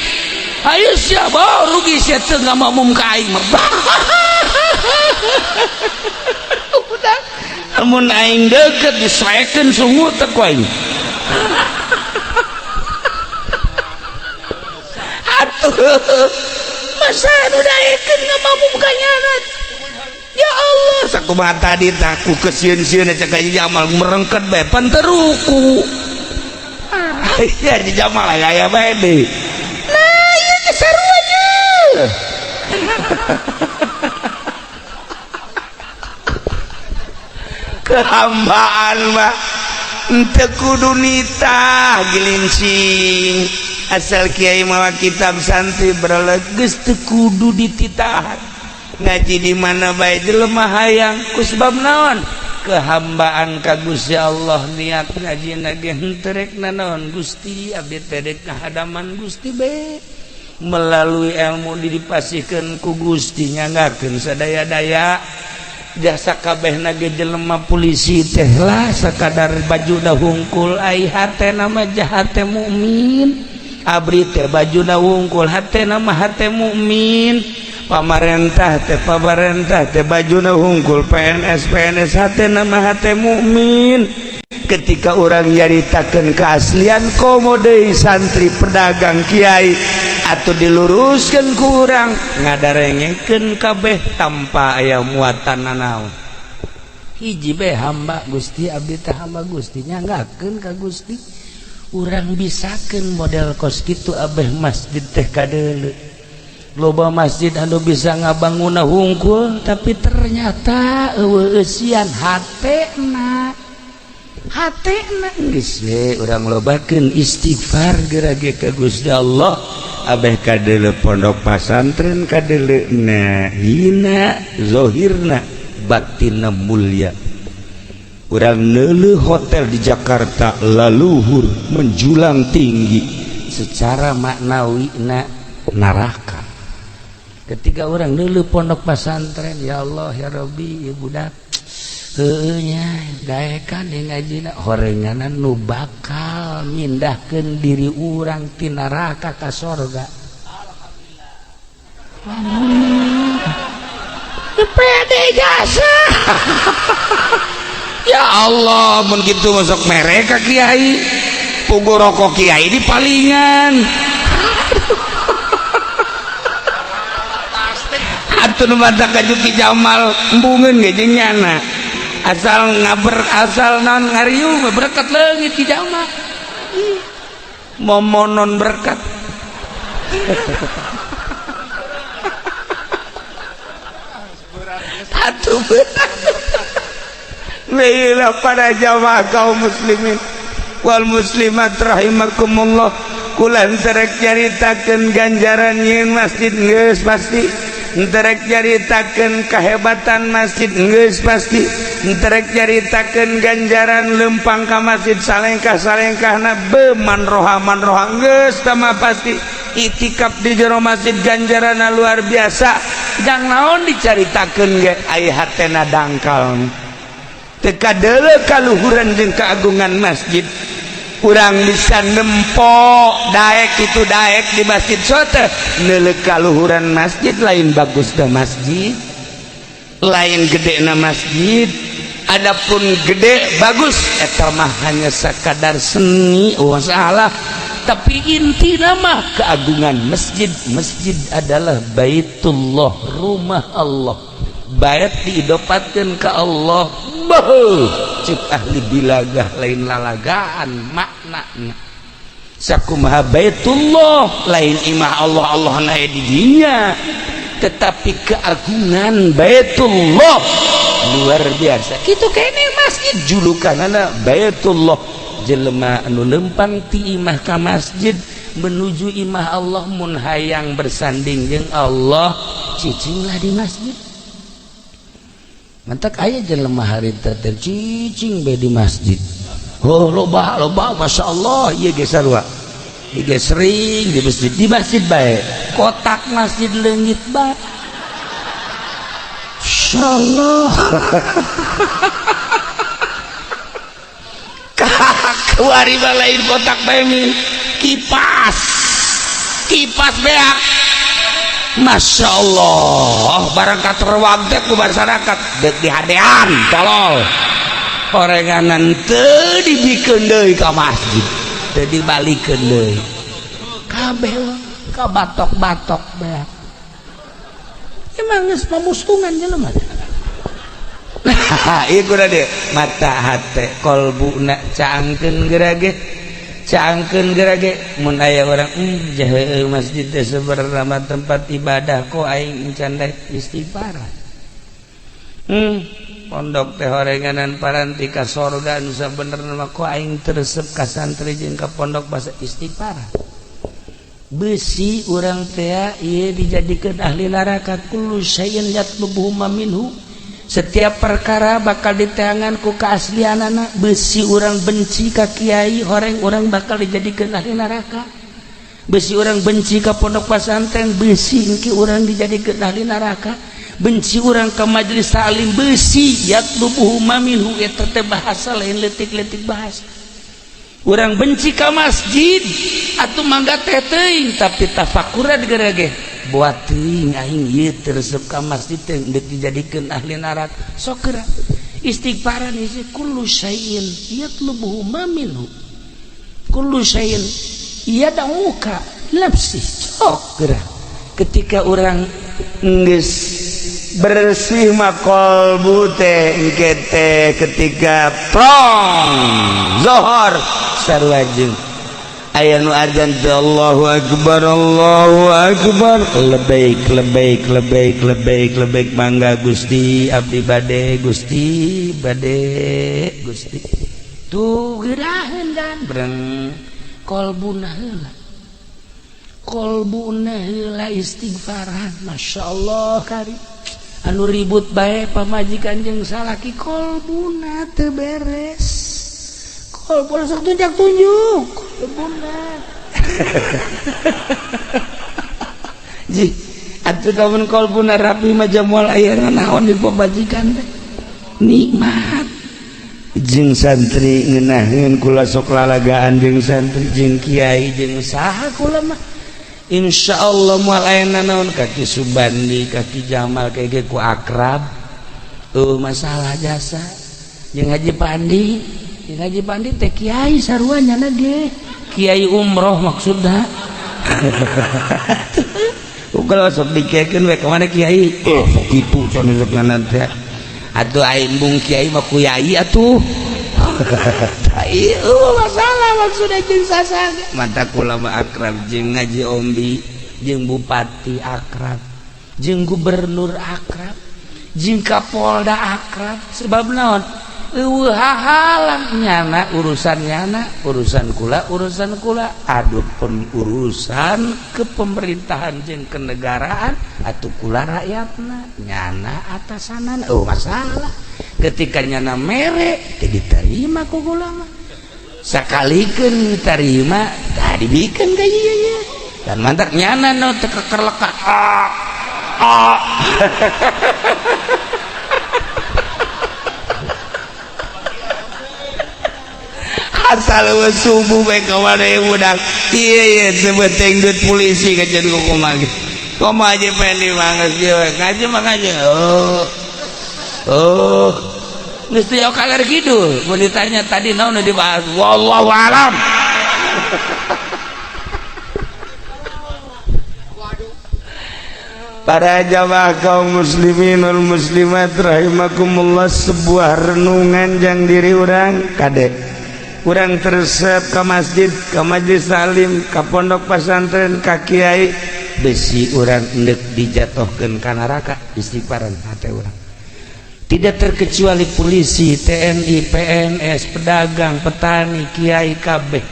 A: ayo sia, bawa rugi sia teu ngamakmum ka aing mah." Udah, amun aing deukeut disaekeun sungut teh ku aing. Atuh masa nu daekeun ngamakmum ka nyana? Ya Allah, sakumaha tadi tah ku kesieun-sieun cek ka Jamal merengket bae pan teu ruku. Ya di Jamal aya bae deui. Nah, ieu ge sarua ye. Kehambaan mah henteu kudu nitah gilingsing, asal kiai mawa kitab santri baraleg geus teu kudu dititahan. Ngaji di mana bae jelema hayang, ku sebab naon? Kehambaan ka Gusti Allah. Niat ngaji ge henteu rek nanaon, Gusti abdi teh rek ngahadaman Gusti be, melalui ilmu dipasihkeun ku Gusti nyanggakeun sadaya-daya. Jasa kabehna ge jelema polisi teh lah sakadar baju hungkul, ai hatena mah hate mukmin. Abri teh bajuna wungkul, hatena mah hate mukmin. Pamarentah teh pamarentah teh bajuna hungkul, PNS PNS, hatena mah hate mukmin. Ketika orang nyaritakeun keaslian, komo deui santri, pedagang, kiai, atau diluruskan ku urang ngadarengekeun kabeh tanpa aya muatan nanaon. Hiji be hamba Gusti, abdi teh hamba Gusti, nyanggakeun ka Gusti. Urang bisakeun model kos kitu abeh masjid teh kadeuleu. Loba masjid anu bisa ngabangunna hungkul, tapi ternyata eueuh eusian hatena. Hatena geus we urang lobakeun istighfar geura ge ka Gusti Allah. Abeh kadeuleu pondok pasantren kadeleuna hina zahirna, batinna mulia. Urang neuleuh hotel di Jakarta laluhur menjulang tinggi, secara maknawi na neraka. Ketika orang neuleuh pondok pasantren, ya Allah ya Rabbi, ieu budak heueuh nya daekan ngajina, horenganan nu bakal mindahkeun diri urang ti neraka ka sorga. Alhamdulillah. Pede jasa. Ya Allah, mun kitu masuk mereka kiai, pugu rokok kiai di palingan. Atuh nu mata ka Juki Jamal embungeun ge jeung nyana. Asal ngaber asal naon ngariung berkat leungit Ki Jamal. Momonon berkat. Atuh berat. Baiklah para jamaah kaum muslimin wal muslimat rahimakumullah, kula terek nyaritakeun ganjaran nyieun masjid geus pasti. Henteu rek nyaritakeun kehebatan masjid geus pasti. Henteu rek nyaritakeun ganjaran lempang ka masjid salengkah-salengkahna be manroha manroha geus tama pasti. Itikaf di jero masjid ganjaranna luar biasa. Jang naon dicaritakeun ge aya hatena dangkal. Teu kadeuleu kaluhuran jeung keagungan masjid. Urang bisa nempo daek itu daek di masjid sote neuleuh kaluhuran masjid lain bagus da masjid, lain gede na masjid. Adapun gede bagus eta mah hanya sekadar seni, oh salah. Tapi inti nama keagungan masjid, masjid adalah baitullah, rumah Allah. Bait diidopatkeun ka Allah. Beuh, cek ahli bilagah lain lalagaan maknana. Sakumaha baitullah lain imah Allah, Allah na di dinya. Tetapi keagungan baitullah luar biasa. Kitu kene masjid julukanana baitullah. Jelema anu lempang ti imah ka masjid menuju imah Allah mun hayang bersanding jeung Allah cicinglah di masjid. Mantak aya jelema harita teh cicing bae di masjid. Oh loba loba masyaallah ieu ge sarua. Ieu ge sering di masjid bae. Kotak masjid leungit bae. Insyaallah. Kuari lain kotak bae min kipas. Kipas beak. Masya Allah barang katerwag teh ku masyarakat deuk dihadean tolol orenganan teu dibikeun deui ka masjid teu dibalikeun deui kabeh ka batok-batok beak emang geus pamustungan jelema. Nah, ieu kudu deui mata hate kolbuna caangkeun geura ge caangkeun geura ge mun aya urang jahe masjid teh sebenarna tempat ibadah kok aing encan daek istighfar. Pondok teh horenganan paranti ka sorga nu sabenerna mah kok aing teu resep ka santri jeung ka pondok basa istighfar. Besi urang teh ieu dijadikeun ahli neraka kullu syai'in yatlubuhu minhu. Setiap perkara bakal diteangan ku keaslianana. Besi urang benci ka kiai horeng urang bakal dijadikeun ahli neraka. Besi urang benci ka pondok pesantren besi engke urang dijadikeun ahli neraka. Benci urang ka majelis taklim besi yatlubuhu minhu eta teh bahasa lain leutik-leutik bahasa. Urang benci ka masjid atuh mangga teh teuing tapi tafakuran geura ge buat teuing aing ieu teu resep ka masjid teh deuk dijadikeun ahli neraka. Sok geura istighfaran isi kullu syai'in yatlubuhu ma minhu kullu syai'in yad'uka nafsi. Sok geura ketika urang geus bersih mah qalbu teh engke teh ketika prong zohor sarua jeung aya nu adzan teh Allahu akbar Allahu akbar lebaik lebaik lebaik lebaik lebaik mangga Gusti abdi bade Gusti bade Gusti tuh geuraheun kan breng kolbuna heula kolbuna heula istighfaran masyaallah kari anu ribut bae pamajikan jeung salaki kolbuna teu beres kolbuna sok tunjuk-tunjuk kolbuna ji atuh lamun kolbuna rapi mah moal aya naon di pamajikan teh nikmat jeung santri ngeunaheun kula sok lalagaan jeung santri jeung kiai jeung saha kula mah insyaallah moal aya nanaon kaki Subandi kaki Jamal kayak ku akrab masalah jasa jeung Haji Pandi jeung Haji Pandi teh kiai sarua nyana ge kiai umroh maksudna. Kalau sok dikekeun we ka mana kiai kitu cenah sok nganan teh atuh aing bung kiai mah ku yai atuh. Ieu masalah maksudna jeung sasaga mata kula mah akrab jeung Ngaji Ombi jeung bupati akrab jeung gubernur akrab jeung kapolda akrab sebab naon eueuh hahalang nyana urusan nyana urusan kula aduh pun urusan kepemerintahan jeung kenegaraan Atuh kula rakyatna, nyana atasanana. Oh, masalah ketika nyana mere teu diterima ku kula mah. Sakalikeun diterima tah dibikeun ka ieu ieu dan mantak nyana nu teu kekerlekat. Ah ah, asal subuh bae ka mana budak iya iya sebeteng duit polisi kajian kumaha gitu. Kumaha aja pendi mangas ieu ngaji mah ngaji. Oh oh, geus teu kaler kidul mun ditanya tadi naon nu dibahas, wallahu alam. Para jamaah kaum muslimin wal muslimat rahimakumullah, sebuah renungan jang diri urang kade. Kurang teresep ke masjid, ke majlis salim, ke pondok pesantren, ke kiai, besi urang endek dijatuhkan ke neraka istighfaran hati urang. Tidak terkecuali polisi, TNI, PNS, pedagang, petani, kiai kabeh.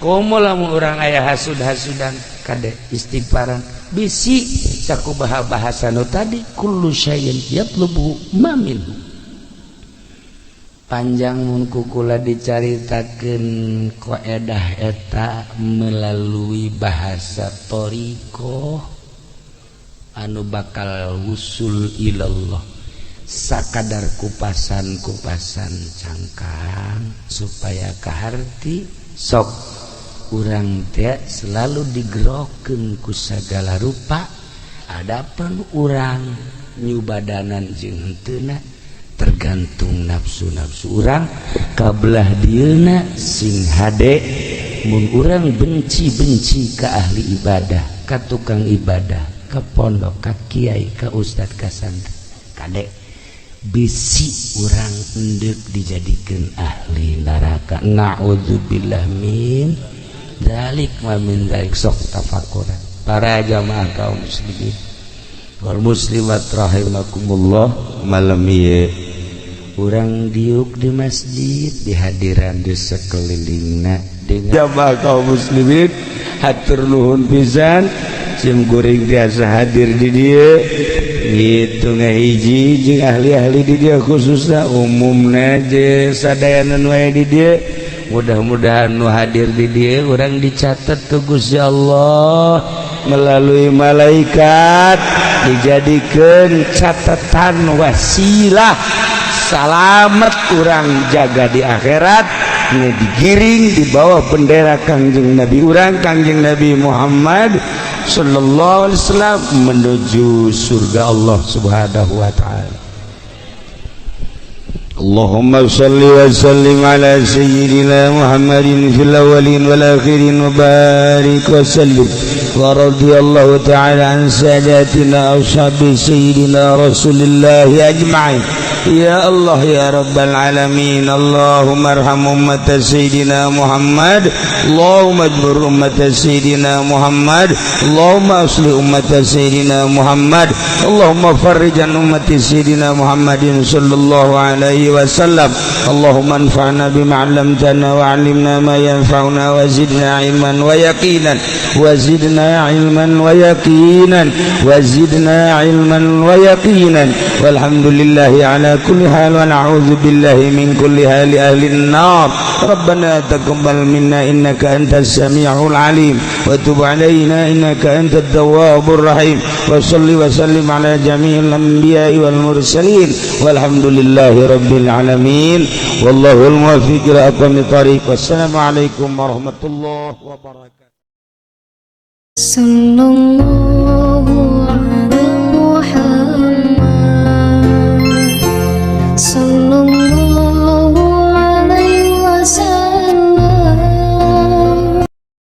A: Komo lamun urang aya hasud-hasudan kade istighfaran bisi sakubaha bahasa nu tadi kullu syai'in yatlubu ma minhu. Panjang mun kukula dicaritakeun koedah eta melalui bahasa thoriqoh anu bakal wusul ilallah sakadar kupasan-kupasan cangkang supaya kaharti. Sok urang teh selalu digerokeun ku sagala rupa, adapun urang nyubadanan jeung henteuna tergantung nafsu-nafsu urang. Kabelah dieuna sing hade mun urang benci-benci ka ahli ibadah, ka tukang ibadah, ka pondok, ka kiai, ka ustad, ka santri, kade bisi urang endek dijadikeun ahli neraka. Na'udzubillah min dzalik wa min dzalik. Sok tafakuran para jamaah kaum muslimin wal muslimat rahimakumullah. Malam ieu urang diuk di masjid di hadiran di sekelilingna dengan jamaah kaum muslimin, hatur nuhun pisan sim kuring biasa hadir di dieu gitu ngahiji jeung ahli-ahli di dieu khususna umumna jeung sadayana nu aya di dieu. Mudah-mudahan nu hadir di dieu urang dicatat ku Gusti Allah melalui malaikat, dijadikeun catatan wasilah salamet urang jaga di akhirat, digiring di bawah bendera Kangjeng Nabi urang, Kangjeng Nabi Muhammad sallallahu alaihi wasallam menuju surga Allah Subhanahu wa taala. Allahumma salli wa sallim ala sayyidina Muhammadin fil awwalin wal akhirin wa barik wa sallim wa radhiyallahu ta'ala an sadatina ashabi sayyidina Rasulillah ajma'in. Ya Allah ya Rabbal alamin, Allahumma arham ummat sayyidina Muhammad, Allahumma ajbur ummat sayyidina Muhammad, Allahumma aslih ummat sayyidina Muhammad, Allahumma farrij an ummati sayyidina Muhammadin sallallahu alaihi wasallam. Allahumma anfa'na bima 'allamtana wa 'allimna ma yanfa'una wa zidna 'ilman wa yaqinan, wa zidna 'ilman wa yaqinan, wa zidna 'ilman wa yaqinan. Walhamdulillahi ala kulli hal wa na'udzu billahi min kulli hali ahli an-nar. Rabbana taqabbal minna innaka antas samiul alim wa tub alaina innaka antat tawwabur rahim. Wa salli wa sallim ala jami'il anbiya'i wal mursalin. Walhamdulillahi rabbil alamin. Wallahul muwaffiq ila aqwamit thariq. Wassalamu alaikum warahmatullahi wabarakatuh.
B: Sallallahu